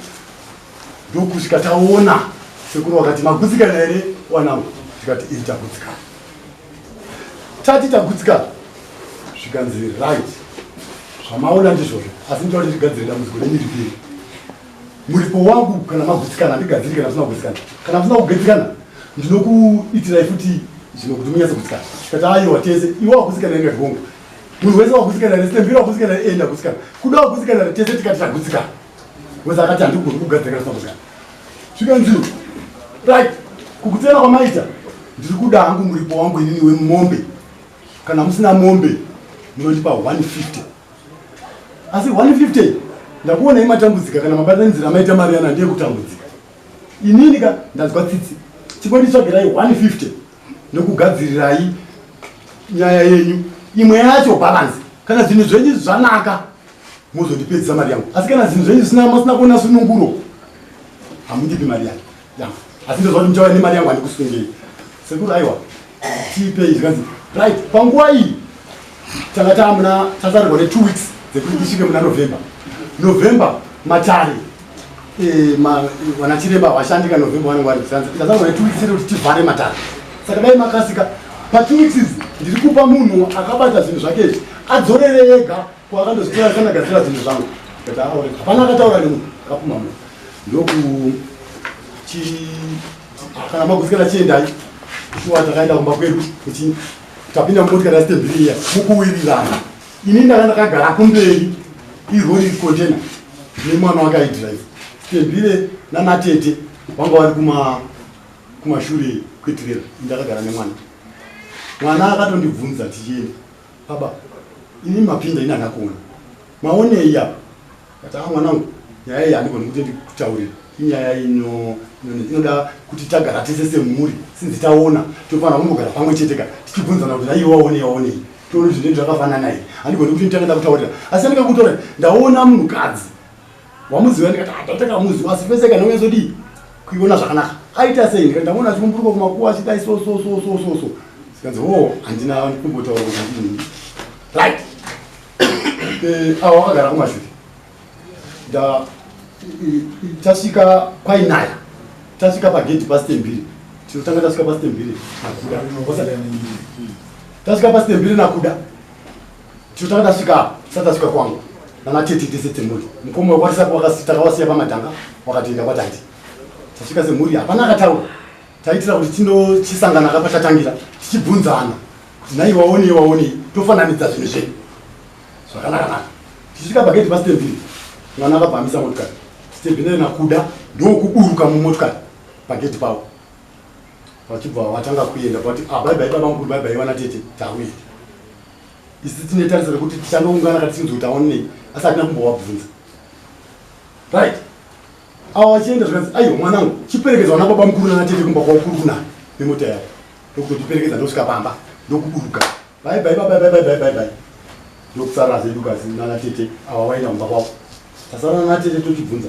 Speaker 3: ndokusvika taona sekuru wakati magutsikana here wanangu? Tikati iri tagutsikana. Tati tagutsikana, zvikanzi right, zvamaona ndizvozvo, asi ndinoda kuti ndigadzire dambudziko renyu riperi. Muripo wangu kana magutsikana ndigadziri, kana musina kugutsikana, kana musina kugutsikana ndinokuitirai futi zvimwe kuti munyatse kugutsikana. Tikati aiwa tese, iwe wagutsikana inga hongu, munhu wese wagutsikana here? Stembile wagutsikana here? Enda gutsikana. Kuda wagutsikana here? Tese tikati tagutsikana. Wese akati handigoni kugadzira kana usina kugutsikana. Zvikanzi right, kugutsikana kwamaita ndiri kuda hangu muripo wangu inini wemombe. Kana musina mombe munondipa 150, asi 150 ndakuonai matambudzika, kana mabatanidzira maita mari yana ndiye kutambudzika. Inini ka ndanzwa tsitsi, chingonditsvagirai 150 nokugadzirirai nyaya yenyu imwe yacho balance. Kana zvinhu zvenyu zvanaka mozondipedzisa mari yangu, asi kana zvinhu zvenyu zvisina, masina kuona sununguro, hamundipi mari yangu, asi ndozva kuti muchauya nemari yangu, handikusungei. Sekuru aiwa tipei, zvikanzi right. Panguva iyi tanga taamuna tasarirwa ne2 weeks dzekuti tisvike muna November. November matare vana chiremba havashandika November, vanenge vari tasarirwa ne2 weeks chete kuti tivhare matare. Saka dai makasika pa2 weeks idzi, ndiri kupa munhu akabata zvinhu zvake izvi adzorere ega kwaakandozvitora sanagadzira zvinhu zvangu. Hapana akataura nemunhu akapuma munhu, ndoku kana magutsikana chiendai. Shuwa takaenda kumba kwedu kuti tapinda mumotikari yaStembile iya mukuwirirana. Ini ndanga ndakagara kumberi, irori container, nemwana wake aidhiraivha. Stembile nanatete vanga vari kuma kumashure kwetirera, ndakagara nemwana. Mwana akatondibvunza tichienda, baba, ini mapinda ini handina kuona, maonei apa? Kati, a mwanangu, nyaya iyi handigoni kuti ndikutaurira, inyaya inoda kuti tagara tese semhuri, sinzi taona tofanira kumbogara pamwe chete ka, tichibvunzana kuti naiwe waonei, waonei, tione zvinenge zvakafanana here. Handigoni kuti nditange ndakutaurira, asi andikakutaurira ndaona munhukadzi wamuziva. Ndikati hatakamuziva, asi pese kana unyatsodii kuiona zvakanaka, aita sei? Ndikati ndamuona achikumburuka kumakuwa achidai so so so so so so. Zikanzi, o, handina kumbotaura kuti ndini. Right, ava wakagara kumashure, tasvika kwainaya, tasvika pagedhi paSitembiri, tinotanga tasvika paSitembiri naKuda, tasvika paSitembiri naKuda, tinotanga tasvika apa, tisati tasvika kwangu nana tete tese temhuri. Mukoma wekwatisako takawasiya pamadhanga, wakatoenda kwatandi. Tasvika semhuri, hapana akataura, taitira kuti tindochisangana kapatatangira, tichibvunzana kuti nhai waonei, waonei, tofananidza zvinhu zvedu zvakanaka naka. Tichisvika pagedhi paSitembiri, mwana akabva amisa motikari, Sitembiri naKuda ndokuburuka mumotikari pagedhi pavo, vachibva vatanga kuenda vati, ah, bye bye baba mukuru, bye bye vana tete, takuenda. Isi tine tarisiro rekuti tichandoungana kati tinzwe kuti aonei, asi hatina kumbovabvunza. Right, ava vachienda, zvikanzi, aiwa mwanangu, chiperekedzwa nababa mukuru nana tete kumba kwavo kuri kunaya nemota yavo. Ndokutotiperekedza, ndosvika pamba, ndokuburuka, bye bye bye bye bye bye bye bye, ndokusara zvedu kazi nana tete. Ava vaenda kumba kwavo, tasara nana tete, tochibvunza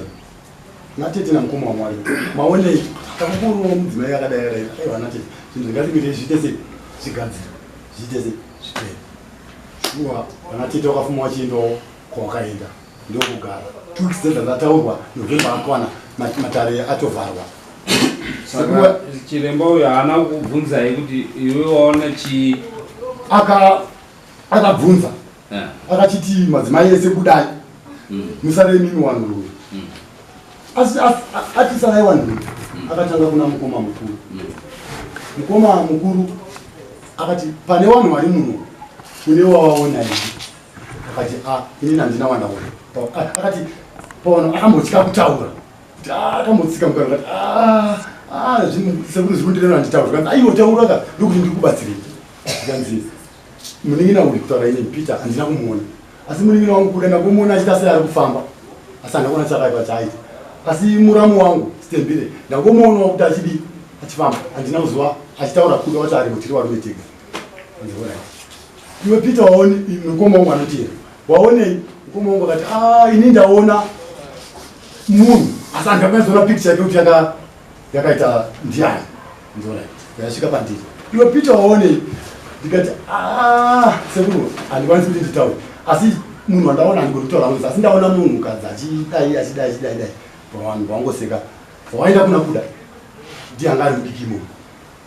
Speaker 3: natete namukoma waMwari, maonei, takakorowa mudzimai akadai adai. Aiwa natete, zvinhu zvingatinge zviite sei, zvigadzira zviite sei, zvipere. Shuwa vana tete wakafuma wachiendawo kwawakaenda, ndokugara 2 weeks dzedza dzataurwa, November akwana, matare atovharwa.
Speaker 1: Saka chiremba uyo haana kukubvunzai kuti iwe waona chii?
Speaker 3: Akabvunza, akachiti madzimai ese budai, musare imimi wanhurume. Asi ati sarai wanhurume, akatanga kuna mukoma mukuru. Mukoma mukuru akati, pane vanhu vari muno, une wawaona here? Akati, a, inini handina wandaona. Akati pavanhu akambotya kutaura kuti, "Ah," akambotsika mukana, akati, "Ah, ah, zvinhu sekuru zviri kundireva, handitaura. Zvikanzi, aiwa, taura ka, ndokuti ndiri kubatsirei. Zvikanzi, munin'ina uyu, kutaura inini Peter handina kumuona, asi munin'ina wangu Kuda ndakomuona achiita sei, ari kufamba, asi handina kuona chakaipa chaaita. Asi muramu wangu Sitembire ndangomuonawo kuti achidii, achifamba, handina kuziva achitaura. Kuda wacho arimo, tiri varume tega. Hanzi, alright, iwe Peter waone, mukoma wangu anoti here, waonei? Mukoma wangu akati, a, ini ndaona munhu, asi handakwanisa picture yake kuti yakaita ndiani. Alright, yasvika pandiri, iwe Peter waonei? Ndikati, a, sekuru, handikwanisi kuti nditaure, asi munhu wandaona handigoni kutaura hangu, asi ndaona munhukadzi achidai achidai achidai dai. Vanhu vangoseka, vawaenda kuna Kuda, ndiye anga ari mudiki imomo.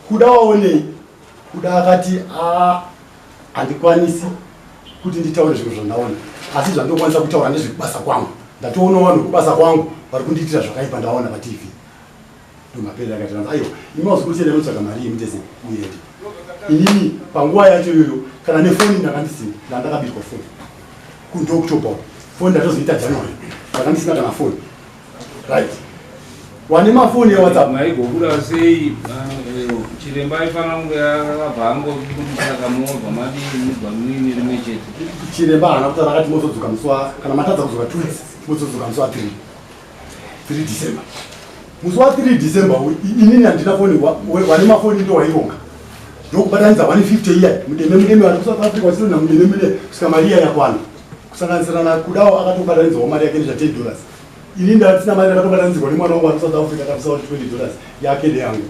Speaker 3: Kuda waonei? Kuda akati, a, handikwanisi kuti nditaure zvinhu zvandaona, asi zvandinokwanisa kutaura ndezvekubasa kwangu. Ndatoonawo vanhu vekubasa kwangu vari kundiitira zvakaipa, ndaona paTV. Ndomapera akati, aiwa, imi wazokuru, chienda kunotsvaga mari yemutese uende. Inini panguva yacho iyoyo kana nefoni ndakandisina, ndandakabirwa foni kundoOctober, foni ndatozoita January, ndakandisina kana foni. Right, wane mafoni eWhatsApp.
Speaker 1: Maigobuda sei? Chiremba aifanira kunge akabva angobudisa kamovha, madii mubva muine rimwe chete.
Speaker 3: Chiremba haana kutaura, akati mozodzoka musi wa, kana matadza kudzoka 2 weeks, mozodzoka musi wa 3, 3 December. Musi wa 3 December inini handina foni, wane mafoni ndo waironga, ndokubatanidza 150 iya, mudeme mudeme, vari kuSouth Africa vachidonha mudeme mudeme kusvika mari iya yakwana. Kusanganisira naKudawo akatobatanidzwawo mari yake nezva $10. Ini ndandisina mari, ndakatobatanidzirwa nemwana wangu ari kuSouth Africa, akabvisa kuti $20 yake neyangu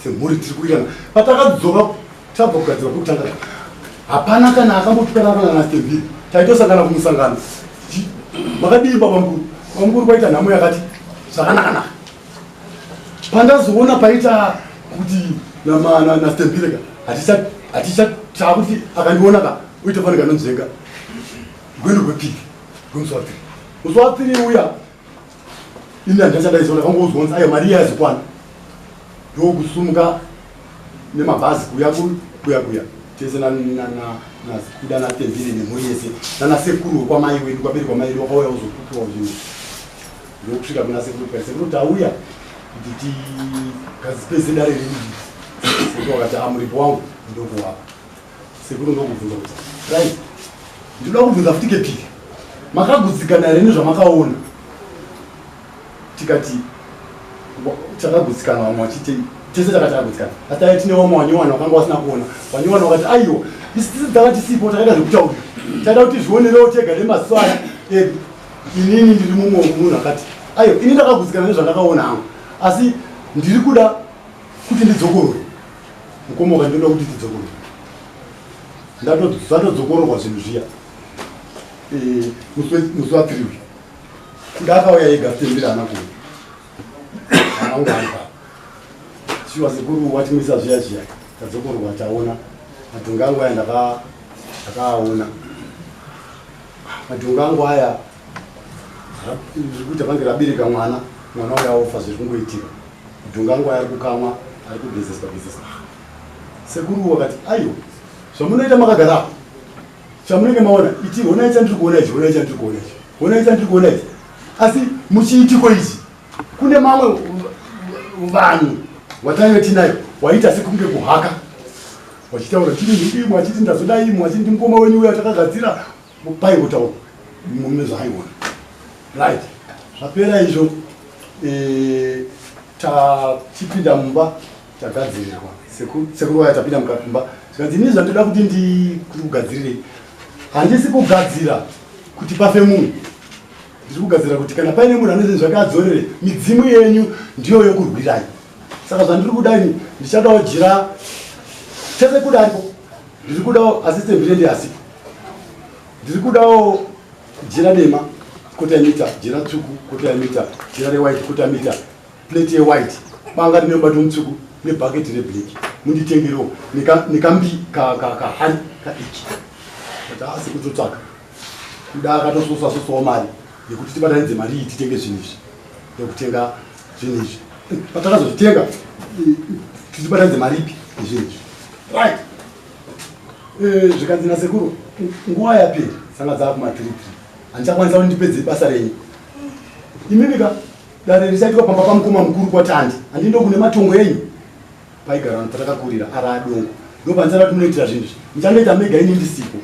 Speaker 3: semhuri tiri kuwirana. Patakadzoka tabva kugadzirwa kwekutanga, hapana kana akambotukana kana naStevhiri. Taitosangana kumusangano, makadii baba mukuru, baba mukuru, kwaita nhamo yakati, zvakanaka-naka. Pandazoona paita kuti naStembire ka haticha chakuti akandiona ka uite fanika nonzvenga rwendo rwepiri rwemusi wa3, musi wa3 uya ini handachadaizoona, kangozwa kunzi aiwa, mari iya yazokwana, ndokusumuka nemabhazi kuya kuya kuya tese naKuda naTembire nemhuri yese nanasekuru wekwamai wedu, kwaberekwa mai wedu, wakauya kuzopupura zvinhu. Ndokusvika kuna sekuru, kai sekuru, tauya. Kuti tigazipedze dare redu. Sekuru vakati ah, muripo wangu ndokuwapa. Sekuru ndokubvunza kuti right, ndinoda kubvunza futi kepiri, makagutsikana here nezvamakaona? Tikati takagutsikana, vamwe vachiti tese taka takagutsikana, asi taive tine vamwe wanyowani vakanga vasina kuona. Wanyowani vakati aiwa, isi tisi tanga tisipo, takaita zvekutaurira, taida kuti zvionerewo tega nemaziso aya edu. Inini ndiri mumwe wemunhu akati aiwa, ini ndakagutsikana nezvandakaona hangu, asi ndiri kuda kuti ndidzokorore. Mukoma wakandinoda kuti tidzokorore, zvatodzokororwa zvinhu zviya musi wa 3 uyu. Kuda akauya ega, tembera haana kuuya, haana kunge ari papa. Shuwa sekuru watimwisa zviya zviya, tadzokororwa, taona madhongi angu aya, ndakaaona madhongi angu aya, zviri kuita pange rabereka mwana, mwana uyo aofa, zviri kungoitika. Madhongi angu aya ari kukamwa, ari kugezeswa gezeswa. Sekuru wakati aiwa, zvamunoita makagara apa, chamunenge maona iti honai chandiri kuona ichi, honai chandiri kuona ichi, honai chandiri kuona ichi. Asi muchiitiko ichi kune mamwe vanhu wataive tinayo waita sekunge kuhaka, vachitaura tiri nhimbi, achiti ndazodai imwe, achiti ndimukoma wenyu uyo atakagadzira, paingotaura mune zvaaiona. Right, zvapera izvo, tachipinda mumba, tagadzirirwa. Sekuru vaya, tapinda mumba, zvikanzi ini zvandoda kuti ndikugadzirirei, handisi kugadzira kuti pafe munhu, ndiri kugadzira kuti kana paine munhu ane zvinhu zvake adzorere, midzimu yenyu ndiyo yokurwirai. Saka zvandiri kuda ini, ndichadawo jira tese kudaripo, ndiri kudawo assistant mbirende asipo, ndiri kudawo jira dema kota yemita, jira tsvuku kota yemita, jira rewhite kota mita, plate yewhite, banga rine mubato mutsvuku nebhaketi reblack, munditengerewo nekambi kahari kadiki. But asi kutotsvaga kuda akatososa sosawo mari yekuti tibatanidze mari iyi titenge zvinhu izvi, yekutenga zvinhu izvi. Patakazozvitenga, tichibatanidze mari ipi nezvinhu izvi, right, zvikanzi nasekuru nguva yapera, sanga dzaa kuma 3 handichakwanisa kuti ndipedze basa renyu. Imimika dare richaitwa pamba pamukoma mukuru kwaTandi, handindo kune matongo enyu paigara vanhu patakakurira ara adongo, ndopandichada kuti munoitira zvinhu izvi, muchandoita mega ini ndisipo.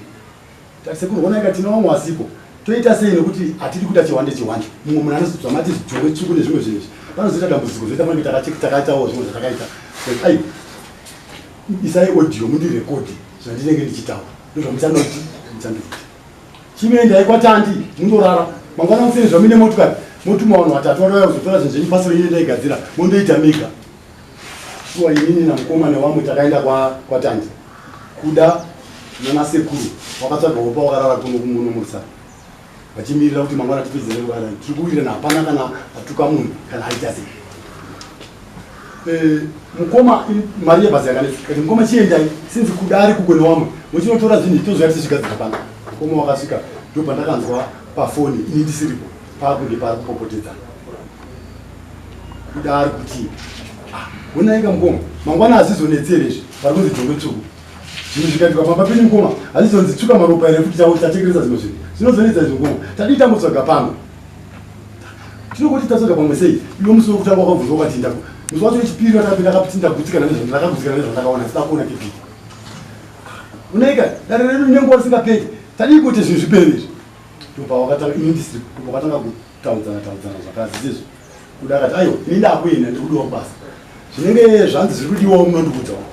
Speaker 3: Tati sekuru honaika, tina vamwe vasipo, toita sei? Nekuti hatidi kuita chiwande chiwande, mumwe munhu anozodzwa mati jongwe tsvuku nezvimwe zvinhu izvi, panozoita dambudziko, zvoita panenge takaitawo zvimwe zvatakaita. Ai, isai audio mundirekodhi zvandinenge ndichitaura, ndozvamuchanoti muchandoti. Chinoendai kwaTandi mundorara, mangwana museni zvamine motikari, motuma vanhu vatatu vatouya kuzotora zvinhu zvenyu, pasi renyu ndaigadzira, mondoita mega. Shuwa inini namukoma nevamwe takaenda kwaTandi, kuda nanasekuru wakatsvaga hopa, wakarara kuno kumuno murusara, vachimirira kuti mangwana tipedzere kubara. Tiri kuwirirana, hapana kana atuka munhu kana aita sei. Mukoma mari yebhazi yakanetsa, kati mukoma chiendai, sinzi kuda ari kuko newamwe, muchinotora zvinhu, tozouya tichizvigadzira pano. Mukoma wakasvika, ndobva pafoni ini ndisiripo, paakunge paari kupopotedzana. Kuda ari kuti ah, honaika mukoma, mangwana hazvizonetsere izvi, pari kunzi jongwe tsvuku, zvinhu zvikaitika pamba penyu mukoma, hazvizonzi tsvuka maropa here futi, tachekeresa zvimwe zvinhu zvinozonetsa izvi mukoma, tadii tambotsvaga pamwe? Tinokuti tatsvaga pamwe sei? Iwe musi wekutanga wakabvunzwa ukatinda, musi wacho wechipiri watapinda akati ndagutsikana nezvandakagutsikana nezvandakaona, sida kuona kepiri. Unaika dare redu rine nguva risingaperi, tadii kuti zvinhu zvipere izvi? Ndopa wakatanga ini ndisiri, ndopa wakatanga kutaudzana taudzana zvakazizizvo. Kuda akati aiwa, ini ndakuenda, ndiri kudiwa kubasa, zvinenge zvanzi zviri kudiwawo munondiudzawo.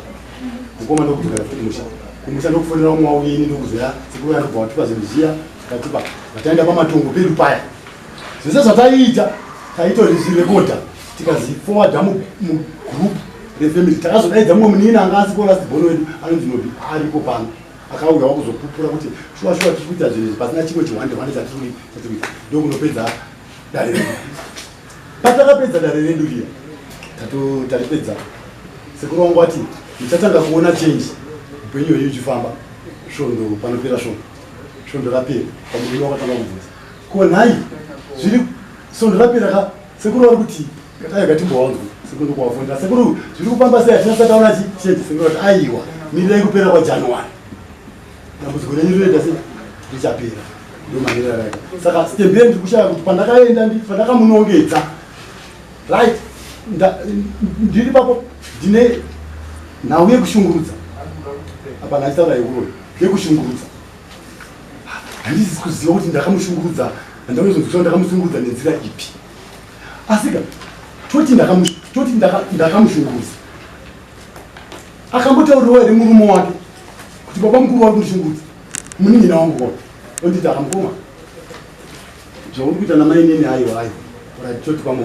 Speaker 3: Mukoma ndokudzokera futi musha, kumusha ndokufonera umwe wauye, ini ndokuzoya, sekuru anobva watipa zvinhu zviya, tikatipa vataenda pamatongo pedu paya. Zvese zvataiita taitozvirekodha, tikazifowadha mugroup refamily. Takazodaidza mumwe munini anga asiko, last born wedu anonzi Nobi, aripo pano, akauya wakuzopupura kuti shuwa shuwa tiri kuita zvinhu izvi pasina chimwe chihwande hwande chatiri kuita. Ndokunopedza dare redu. Patakapedza dare redu riya, taripedza, sekuru wangu ati muchatanga kuona change upenyu hwenyu uchifamba svondo panopera svondo. Svondo rapera, pamurume wakatanga kubvunza, ko nhai, zviri svondo rapera ka, sekuru vari kuti katai katimbowanzwa. Sekuru ndokuvafonera, sekuru zviri kufamba sei? Hatina sataona change. Sekuru vati aiwa, mirirai kupera kwaJanuary, dambudziko renyu rinoita sei, richapera. Ndomanira rake. Saka stembeni ndiri kushaya kuti pandakaenda, pandakamunongedza, right. Ndiri papo ndine nhau yekushungurudza. Apa ndachitaura yekuroyi, yekushungurudza. Handisi kuziva kuti ndakamushungurudza, handakuzonzwisisa ndakamushungurudza nenzira ipi. Asika toti ndakamushungurudza. Akambotaurirawo here murume wake kuti baba mukuru vari kundishungurudza, munin'ina wangu wake onditi akamukoma zvauri kuita namainini? Aiwa, aiwa, right, toti pamwe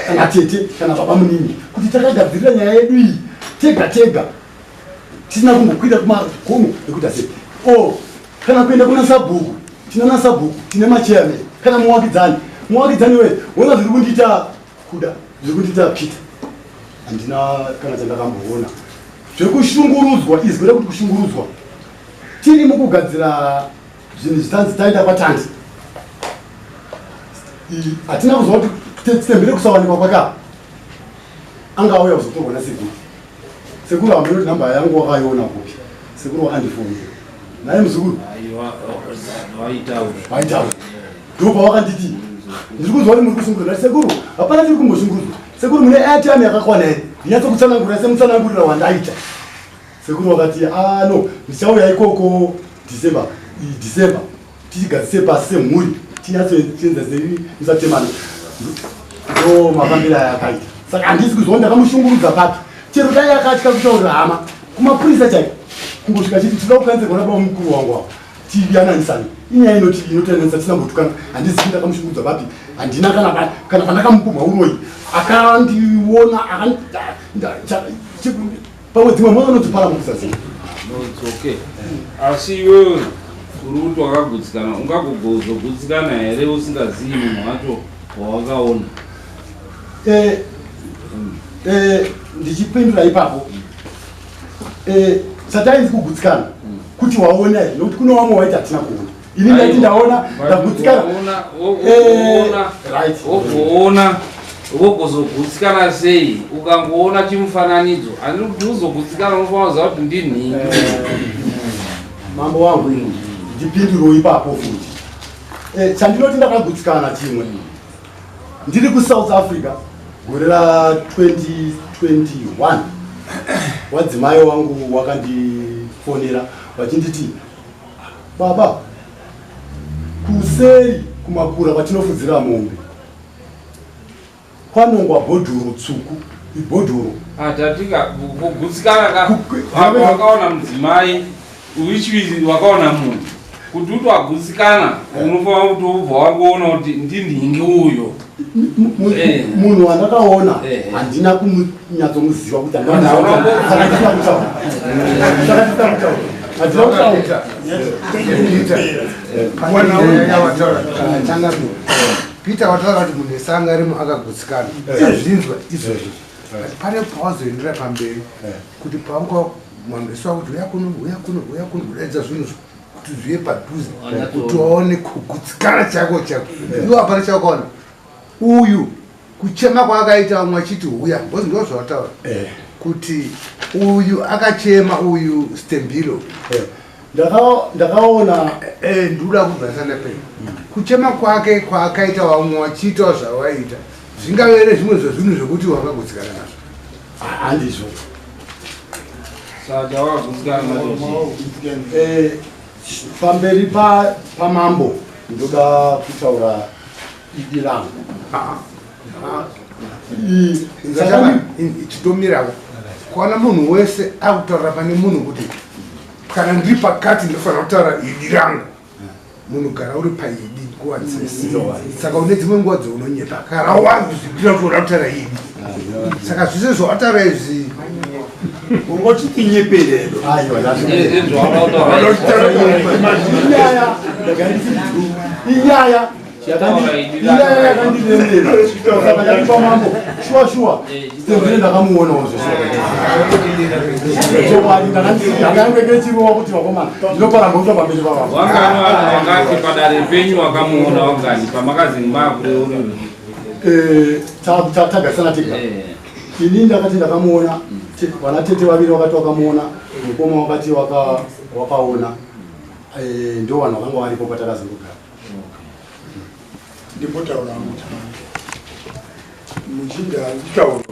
Speaker 3: kana tete kana baba munini kuti takagadzirira nyaya yedu iyi tega tega, tisina kumbokwira kumagomo ekuita sei o kana kuenda kuna sabhuku. Tina nasabhuku, tine machairman, kana muwakidzani. Muwakidzani we wona zviri kundiita kuda, zviri kundiita Peter. Handina kana chandakamboona zvekushungurudzwa. Izwi rekuti kushungurudzwa, tiri mukugadzira zvinhu zvitanzi taenda kwatandi, hatina kuzwa kuti tembere kusawanikwa kwaka anga auya kuzotorwa nasekuru. Sekuru hamene kuti namba yangu wakaiona kupi. Sekuru wakandifonera naye muzukuru. Vaitaura, ndo pawakanditi ndiri kunzwa kuti muri kushungurudzwa. Ndati, "Sekuru, hapana tiri kumboshungurudzwa. Sekuru, mune airtime yakakwana here ndinyatsokutsanangurira semutsanangurira wandaita?" Sekuru wakati, "Ah, no, ndichauya ikoko December, December, tichigadzise pasi semhuri, tinyatsoenza musatemana." Ndo mafambiro aya akaita. Saka handisi kuziva ndakamushungurudza papi. Chero dai akatya kutaurira hama, kumapurisa chaiko kungosvika chiti tinoda kukanzerwa nababa mukuru wangu avo, tiyananisane. Inyaya inoti inotiyananisa tisina kumbotukana. Handizivi ndakamushungurudza papi. Handina kana pandakamupumha uroyi. Akandiona pamwe dzimwe mhosva anodzipara mukusazii.
Speaker 1: No, it's okay. Asi iwewe uri kuti wakagutsikana, ungagozogutsikana here usingazivi munhu wacho wawakaona?
Speaker 3: Ndichipindura ipapo, satainzi kugutsikana kuti waona here, nokuti kune vamwe waiti hatina kuona. Ini ndaiti ndaona, ndagutsikana. Right.
Speaker 1: Wogoona, wogozogutsikana sei ukangoona chimufananidzo? Handiri kuti uzogutsikana unofanira kuziva kuti ndinhingi.
Speaker 3: Mambo wangu, ndipinduro ipapo futi. Chandinoti ndakagutsikana chimwe, ndiri kuSouth Africa gore ra2021, wadzimai wangu wakandifonera vachinditi, "Baba, kuseri kumakura kwatinofudzira mombe kwanongwa bhodhoro tsuku, ibhodhoro."
Speaker 1: Tatika kugutsikana ka wakaona mudzimai, which is wakaona munhu, kuti utwagutsikana unofanira kuti ubva wangoona kuti ndinhingi uyo.
Speaker 3: Munhu wandakaona handina kumunyatsomuziva kuti saka ndisina kutaura, saka ndisina kutaura, handina kutaura.
Speaker 4: Changapi Peter wataura kuti munhu wese anga arimo akagutsikana, zvinzwa izvozvo, but pane pawazoendera pamberi kuti paunga vanhu vese vakuti uya kuno, uya kuno, uya kuno, kudaidza zvinhu kuti zviye padhuze kuti waone kugutsikana chako chako. Iwo hapana chawakaona. Uyu kuchema kwaakaita vamwe vachiti uya, because ndo zvawataura kuti uyu akachema, uyu Stembilo.
Speaker 3: Ndakaona.
Speaker 4: Ndikuda kubvasa ndapera kuchema kwake kwaakaita vamwe vachiitawo zvavaita, zvingavere zvimwe zvezvinhu zvekuti wakagutsikana nazvo?
Speaker 3: Handizvo.
Speaker 1: Saka wakagutsikana nacho?
Speaker 3: Pamberi pamambo ndoda kutaura idi rangu.
Speaker 4: Chitomirako kuona munhu wese akutaurira pane munhu kuti kana ndiri pakati ndinofanira kutaura idi rangu. Munhu gara uri paidi nguva dzese. Saka une dzimwe nguva dzeunonyepa kana wazvipira kuti uda kutaura idi. Saka zvese zvawataura izvi
Speaker 2: ungoti tinyeperero.
Speaker 3: Aiwa, inyaya inyaya inyaya yakandiremera. Saka ndati pamambo, shuwa shuwa Stevene ndakamuonawo zvechokwadi. Ndakangekechirova kuti vakomana ndinopara mhosva pamberi pavavo.
Speaker 1: Wangani vanhu wakati padare penyu wakamuona wangani pamakazi makureurira?
Speaker 3: Tagarisana tega. Ini ndakati ndakamuona, vana tete vaviri vakati wakamuona, mukoma wakati wakaona. Ndo vanhu vakanga varipo patakazongogara.
Speaker 5: Ndimbotaura hangu. Muchinda achitaura.